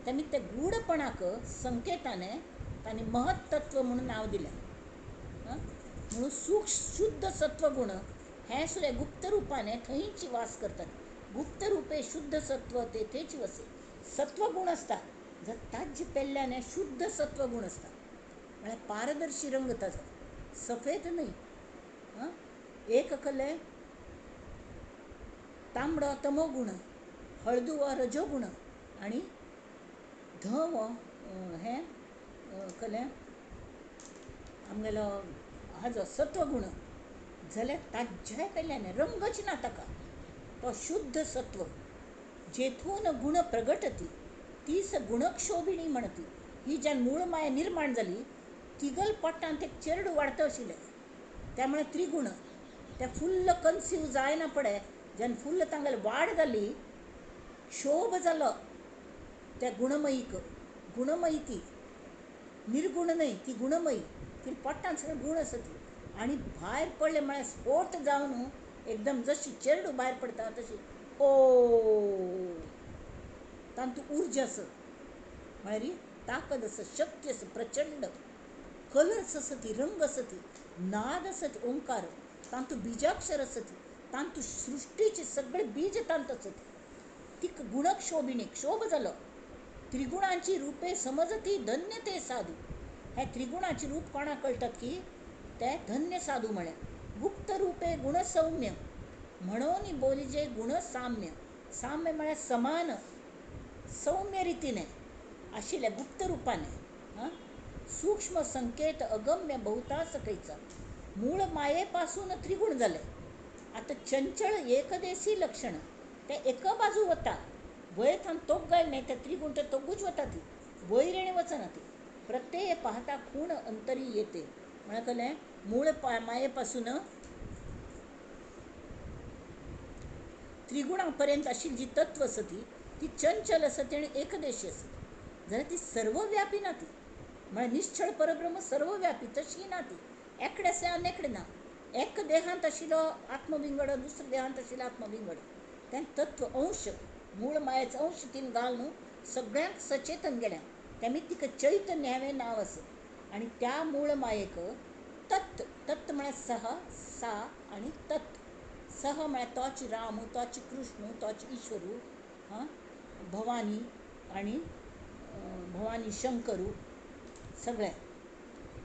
तांणी ते गूढपणाक संकेताने तांणी महत्तत्व म्हणून नांव दिलें. म्हणून सूक्ष्म शुद्ध सत्वगुण हे सुद्दां गुप्त रुपाने थंयच वास करतात. गुप्त रुपे शुद्ध सत्व तेथेच वसे. सत्वगुण आसता जर ताजे पेल्ल्याने शुद्ध सत्वगुण आसता, म्हळ्यार पारदर्शी रंग ताजो, सफेद न्हय. एक कले तांबडो तमोगुण, हळदुवो रजोगुण आनी धवो हें कलें आमगेलो हाजो सत्वगुण. जाल्यार ताज्याय पेल्यान रंगच ना ताका, तो शुद्ध सत्व. जेथून गुण प्रगटती तीस गुणक्षोभिणी म्हणती. ही ज्या मूळ माया निर्माण जाली तिगल पोटांत एक चेरडू वाडता आशिल्लें, त्यामुळे त्रिगुण ते फुल्ल कन्सीव जायना पडे जेन्ना फुल्ल तांगेले वाड जाली, क्षोभ जालो त्या गुणमयीक. गुणमयी ती निर्गुण न्हय, ती गुणमयी, ती पोटांत सगळे गुण आसा ती. आनी भायर पडले म्हळ्यार स्फोट जावन एकदम जशी चेरडू भायर पडटा तशी ओ तांतूं उर्जा आसा, म्हळ्यार ताकद आसा, शक्ती आसा, प्रचंड कलर्स आसा ती, रंग आसा ती, नाद आसा ती, ओंकार तांतूं बीजाक्षर आसा ती, तांतूं सृश्टीचे सगळे बीज तांत आसा ती. ती गुणक्षोभिणी, क्षोभ जालो. त्रिगुणांची रुपे समजती धन्य ते साधू. हे त्रिगुणाची रूप कोणाक कळटात की ते धन्य साधू म्हळ्यार. गुप्त रुपे गुणसौम्य म्हणून बोलिजे गुणसाम्य. साम्य म्हळ्यार समान, सौम्य रितीने आशिल्ले गुप्त रुपाने. सूक्ष्म संकेत अगम्य बहुता सकयचा. मूळ मायेपासून त्रिगुण जाले. आतां चंचळ एकदेशी लक्षण, ते एका बाजू वता, वयर थावन तोग गायल न्हय, ते त्रिगुण ते तोगूच वता, ती वयर आनी वचना ती. प्रत्यय पाहता खूण अंतरी येते. म्हळ्यार कळ्ळें, मूळ मायेपासून त्रिगुणा पर्यंत आशिल्ली जी तत्व आसा ती ती चंचल आसा ती आनी एकदेशी आसा. जाल्यार ती सर्वव्यापी ना ती, म्हळ्यार निश्चळ परब्रह्म सर्वव्यापी तशी ना ती. एकडे आसल्यार आनी ना, एक देहांत आशिल्लो आत्मविंगड, दुसऱ्या देहांत आशिल्लो आत्मविंगड. तें तत्व अंश, मूळ मायेचो अंश तीन घालून सगळ्यांक सचेतन गेल्या, तेमी तिका चैतन्य हें नांव आसा. आनी त्या मूळ मायेक तत्, तत् म्हळ्यार सह, सा आनी तत्. सह म्हळ्यार तोच राम, तोच कृष्ण, तोच ईश्वरू, भवानी आनी भवानी शंकरू सगळे.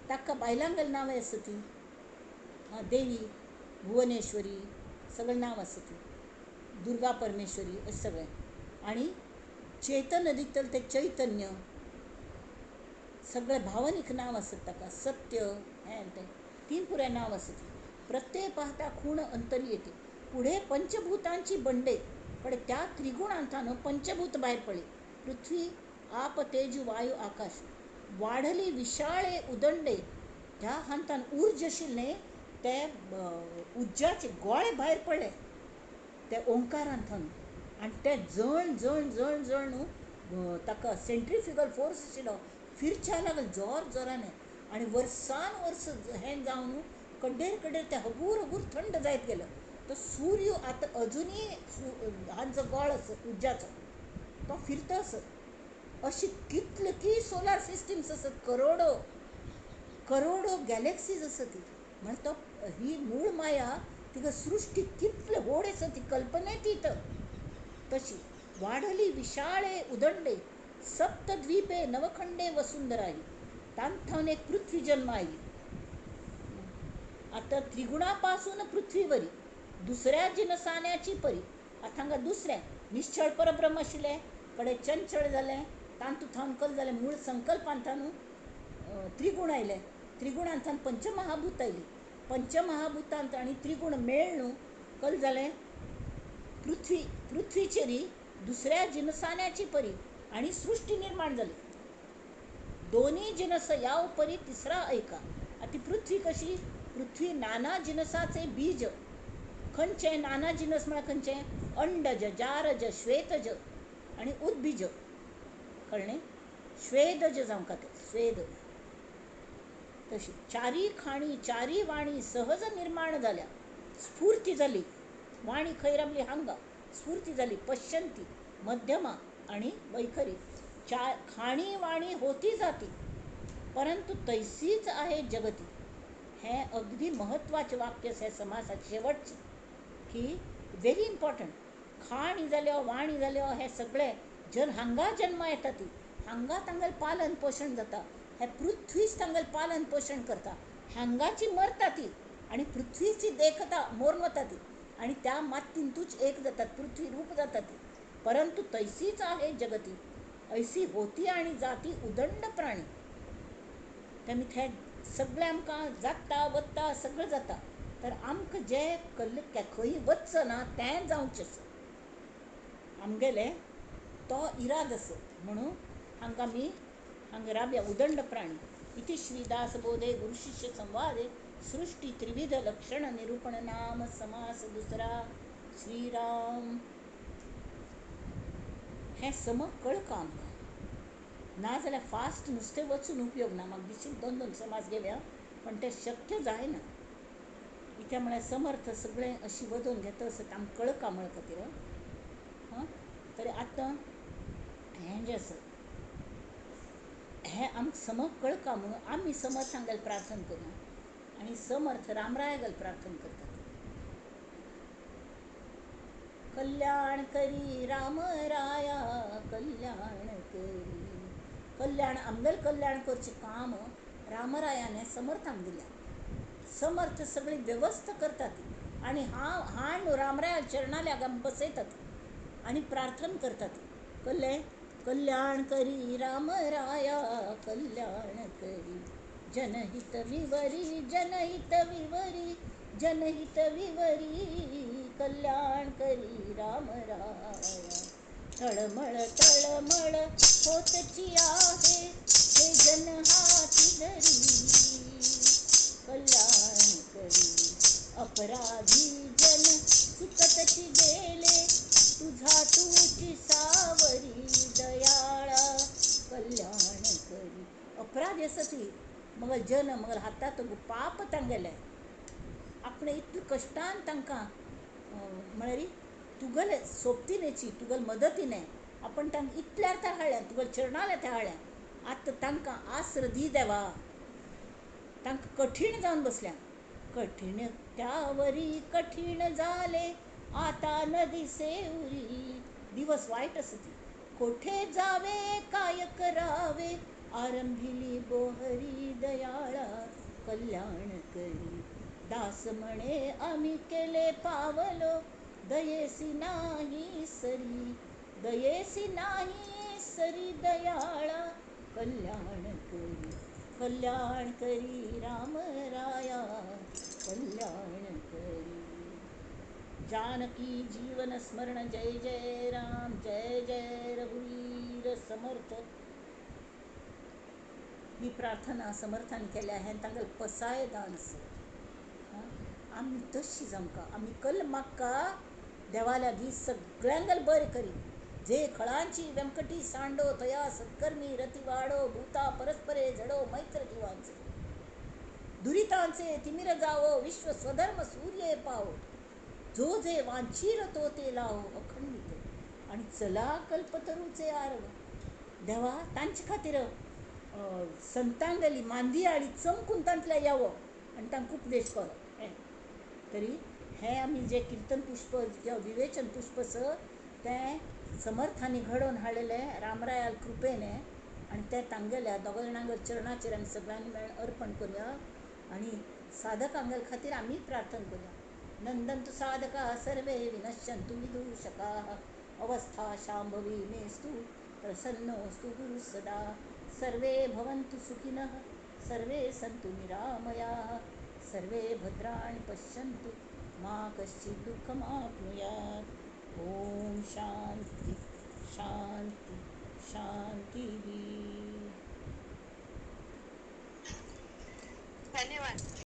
ताका बायलांगेलें नांवां आसा ती, देवी भुवनेश्वरी सगळें नांव आसा ती, दुर्गा परमेश्वरी अशें सगळें. आनी चेतन दितलें तें चैतन्य, सगळें भावनीक नांव आसत ताका, सत्य हें तें तीन पुराय नांव आसत. प्रत्यय पाहता खूण अंतरी येते. पुढे पंचभूतांची बंडे कडे त्या त्रिगुणांतान पंचभूत भायर पडले. पृथ्वी आप तेज वायू आकाश वाढली विशाळे उदंडे. त्या हांतान ऊर्ज आशिल्लें ते उज्जाचे गोळे भायर पडले ते ओंकारांतल्यान. आनी ते जण जण जण जण न्हू ताका सेंट्रिफ्युगल फोर्स आशिल्लो, फिरच्या लागले जोर जोराने. आनी वर्सान वर्स हें जावन कड्डेर कड्डेर ते हगूर हगूर थंड जायत गेलो. तो सूर्य आतां अजुनूय हांचो गोळ आसा उज्जाचो, तो फिरता आसा. अशी कितले की सोलार सिस्टम्स आसात, करोडो करोडो गॅलेक्सीज आसा ती. म्हळ्यार तो ही मूळ माया तिका सृश्टी कितले व्हड आसा ती कल्पनेतीत. तशी वाढली विशाळे उदंडे सप्तद्वीपे नवखंडे वसुंधराई. तांथावन एक पृथ्वी जन्म आयली. आतां त्रिगुणापासून पृथ्वीवरी दुसऱ्या जिनसान्याची परी. आतां हांगा दुसरें निश्चळ परब्रह्म आशिल्लें कडे चंचळ जालें, तांतू थावन कल जालें, मूळ संकल्पांत त्रिगुण आयले, त्रिगुणांत पंचमहाभूत आयली. पंचमहाभूतांत आनी त्रिगुण मेळ न्हू कल जालें पृथ्वी पृथ्वीचेरी दुसऱ्या जिनसान्याची परी आनी सृश्टी निर्माण जाली. दोन्ही जिनस या उपरी तिसरा ऐका. आतां ती पृथ्वी कशी? पृथ्वी नाना जिनसाचे बीज. खंयचे नाना जिनस म्हळ्यार खंयचे? अंडज, जारज, श्वेतज आनी उद्बीज. कळ्ळें? श्वेदज जावंक तें स्वेद. तशी चारी खाणी चारी वाणी सहज निर्माण जाल्या. स्फूर्ती जाली. वाणी खंय रावली? हांगा स्फूर्ती जाली. पश्यंती, मध्यमा आनी वैखरी. चार खाणी वाणी होती जाती परंतु तैसीच आहे जगती. हें अगदी म्हत्वाचें वाक्य आसा समासाचें शेवटचें की व्हेरी इम्पॉर्टंट. खाणी जाल्यो वाणी जाल्यो हे सगळे जन हांगा जन्मा येता ती हांगा तांगेलें पालन पोशण जाता. हे पृथ्वीच तांगेलें पालन पोशण करता. हांगाची मरता ती आनी पृथ्वीची देखता मोरून वता ती आनी त्या मातयेंतूच एक जातात, पृथ्वी रूप जाता ती. परंतु तैसीच आहे जगती ऐसी होती आनी जाती उदंड प्राणी. तेमी थंय सगळें आमकां जाता वता सगळें जाता. तर आमकां जें कल्ल खंय वचना तें जावचें आसा आमगेलें तो इराद आसा. म्हणून हांगा आमी हांगा राबया उदंड प्राणी. इति श्रीदास बोधे गुरुशिष्य संवादे सृष्टी त्रिविध लक्षण निरूपण नाम समास दुसरा. श्रीराम. हें सम कळका आमकां. नाजाल्यार फास्ट नुस्तें वचून उपयोग ना. म्हाका दिशीत दोन दोन समाज घेवया पण तें शक्य जायना. कित्याक म्हळ्यार समर्थ सगळें अशी वदोवन घेता आसत आमकां कळका म्हळ खातीर. हां, तरी आतां हें जें आसा हें आमकां सम कळका म्हणून आमी समर्थांगेर प्रार्थना करूया आनी समर्थ रामरायागेर प्रार्थना करतात. कल्याण करी राम राया कल्याण करी. कल्याण आमगेलें कल्याण करचें काम रामरायान समर्थांक दिल्या. समर्थ सगळी वेवस्था करतात आनी हांव रामराया चरणाल्या बसयतात आनी प्रार्थना करतात. कल्लें कल्याण करी राम राया कल्याण करी. जनहित विवरी जनहित विवरी जनहित विवरी कल्याण करी राम राया. तळमळ तळमळ होतची आहे हे जन हाती धरी कल्याण करी. अपराधी जन चुकतची गेले तुझा तुची सावरी दयाळा कल्याण करी. अपराधी आसा ती मगल जन मगल हातात पाप तांगेलें. आपणें इतले कश्टान तांकां म्हळ्यार तुगेले सोबतीनेची तुगेले मदतीने आपण तांकां इतल्यार त्या हाडल्या, तुगेले चरणाल्या त्या हाडल्या. आतां तांकां आसर दी देवा. तांकां कठीण जावन बसल्या. कठीण त्यावरी कठीण जाले आता नदी सेवरी. दिवस वायट आसा ती. कोठे जावे काय करावे आरंभिली बोहरी दयाळा कल्याण करी. दास म्हणे आम्ही केले पावलो दयेसी नाही सरी दयेसी नाही सरी दयाळा कल्याण करी. कल्याण करी राम राया कल्याण करी. जानकी जीवन स्मरण जय जय राम जय जय रघुवीर समर्थ. ही प्रार्थना समर्थान केल्या हें तांगेलें पसाय दान आसा. आमी तशी जावंका. आमी कल मागका देवा लागीं सगळ्यांगेलें बरें करी. जे खळांची व्यंकटी सांडो तया सत्कर्मी रती वाडो भूता परस्परे झडो मैत्र जीवांचे. दुरितांचे तिमिर जावो विश्व स्वधर्म सूर्ये पावो. जो जे वांछील तो ते लावो अखंडित. आनी चला कल्पतरूचे आरव. देवा तांचे खातीर संतांगेली मांदियाळी चमकून तांतल्या यावो आनी तांकां उपदेश करो. हें तरी हें आमी जें किर्तन पुष्प किंवा विवेचन पुष्प आसा तें समर्थांनी घडोवन हाडलेलें रामरायाल कृपेने आनी तें तांगेल्या दोगा जाणांगेल्या चरणाचेर आमी सगळ्यांनी मेळून अर्पण करुया आनी साधकांगेले खातीर आमी प्रार्थना करुया. नंदन्तु साधकाः सर्वे विनश्यन्तु विदूषकाः. अवस्था शांभवी मेस्तु प्रसन्नोऽस्तु गुरुः सदा. सर्वे भवन्तु सुखिनः सर्वे सन्तु निरामयाः. सर्वे भद्राणि पश्यन्तु मा कश्चित् दुःखमाप्नुयात्. ओम शांती शांती शांती.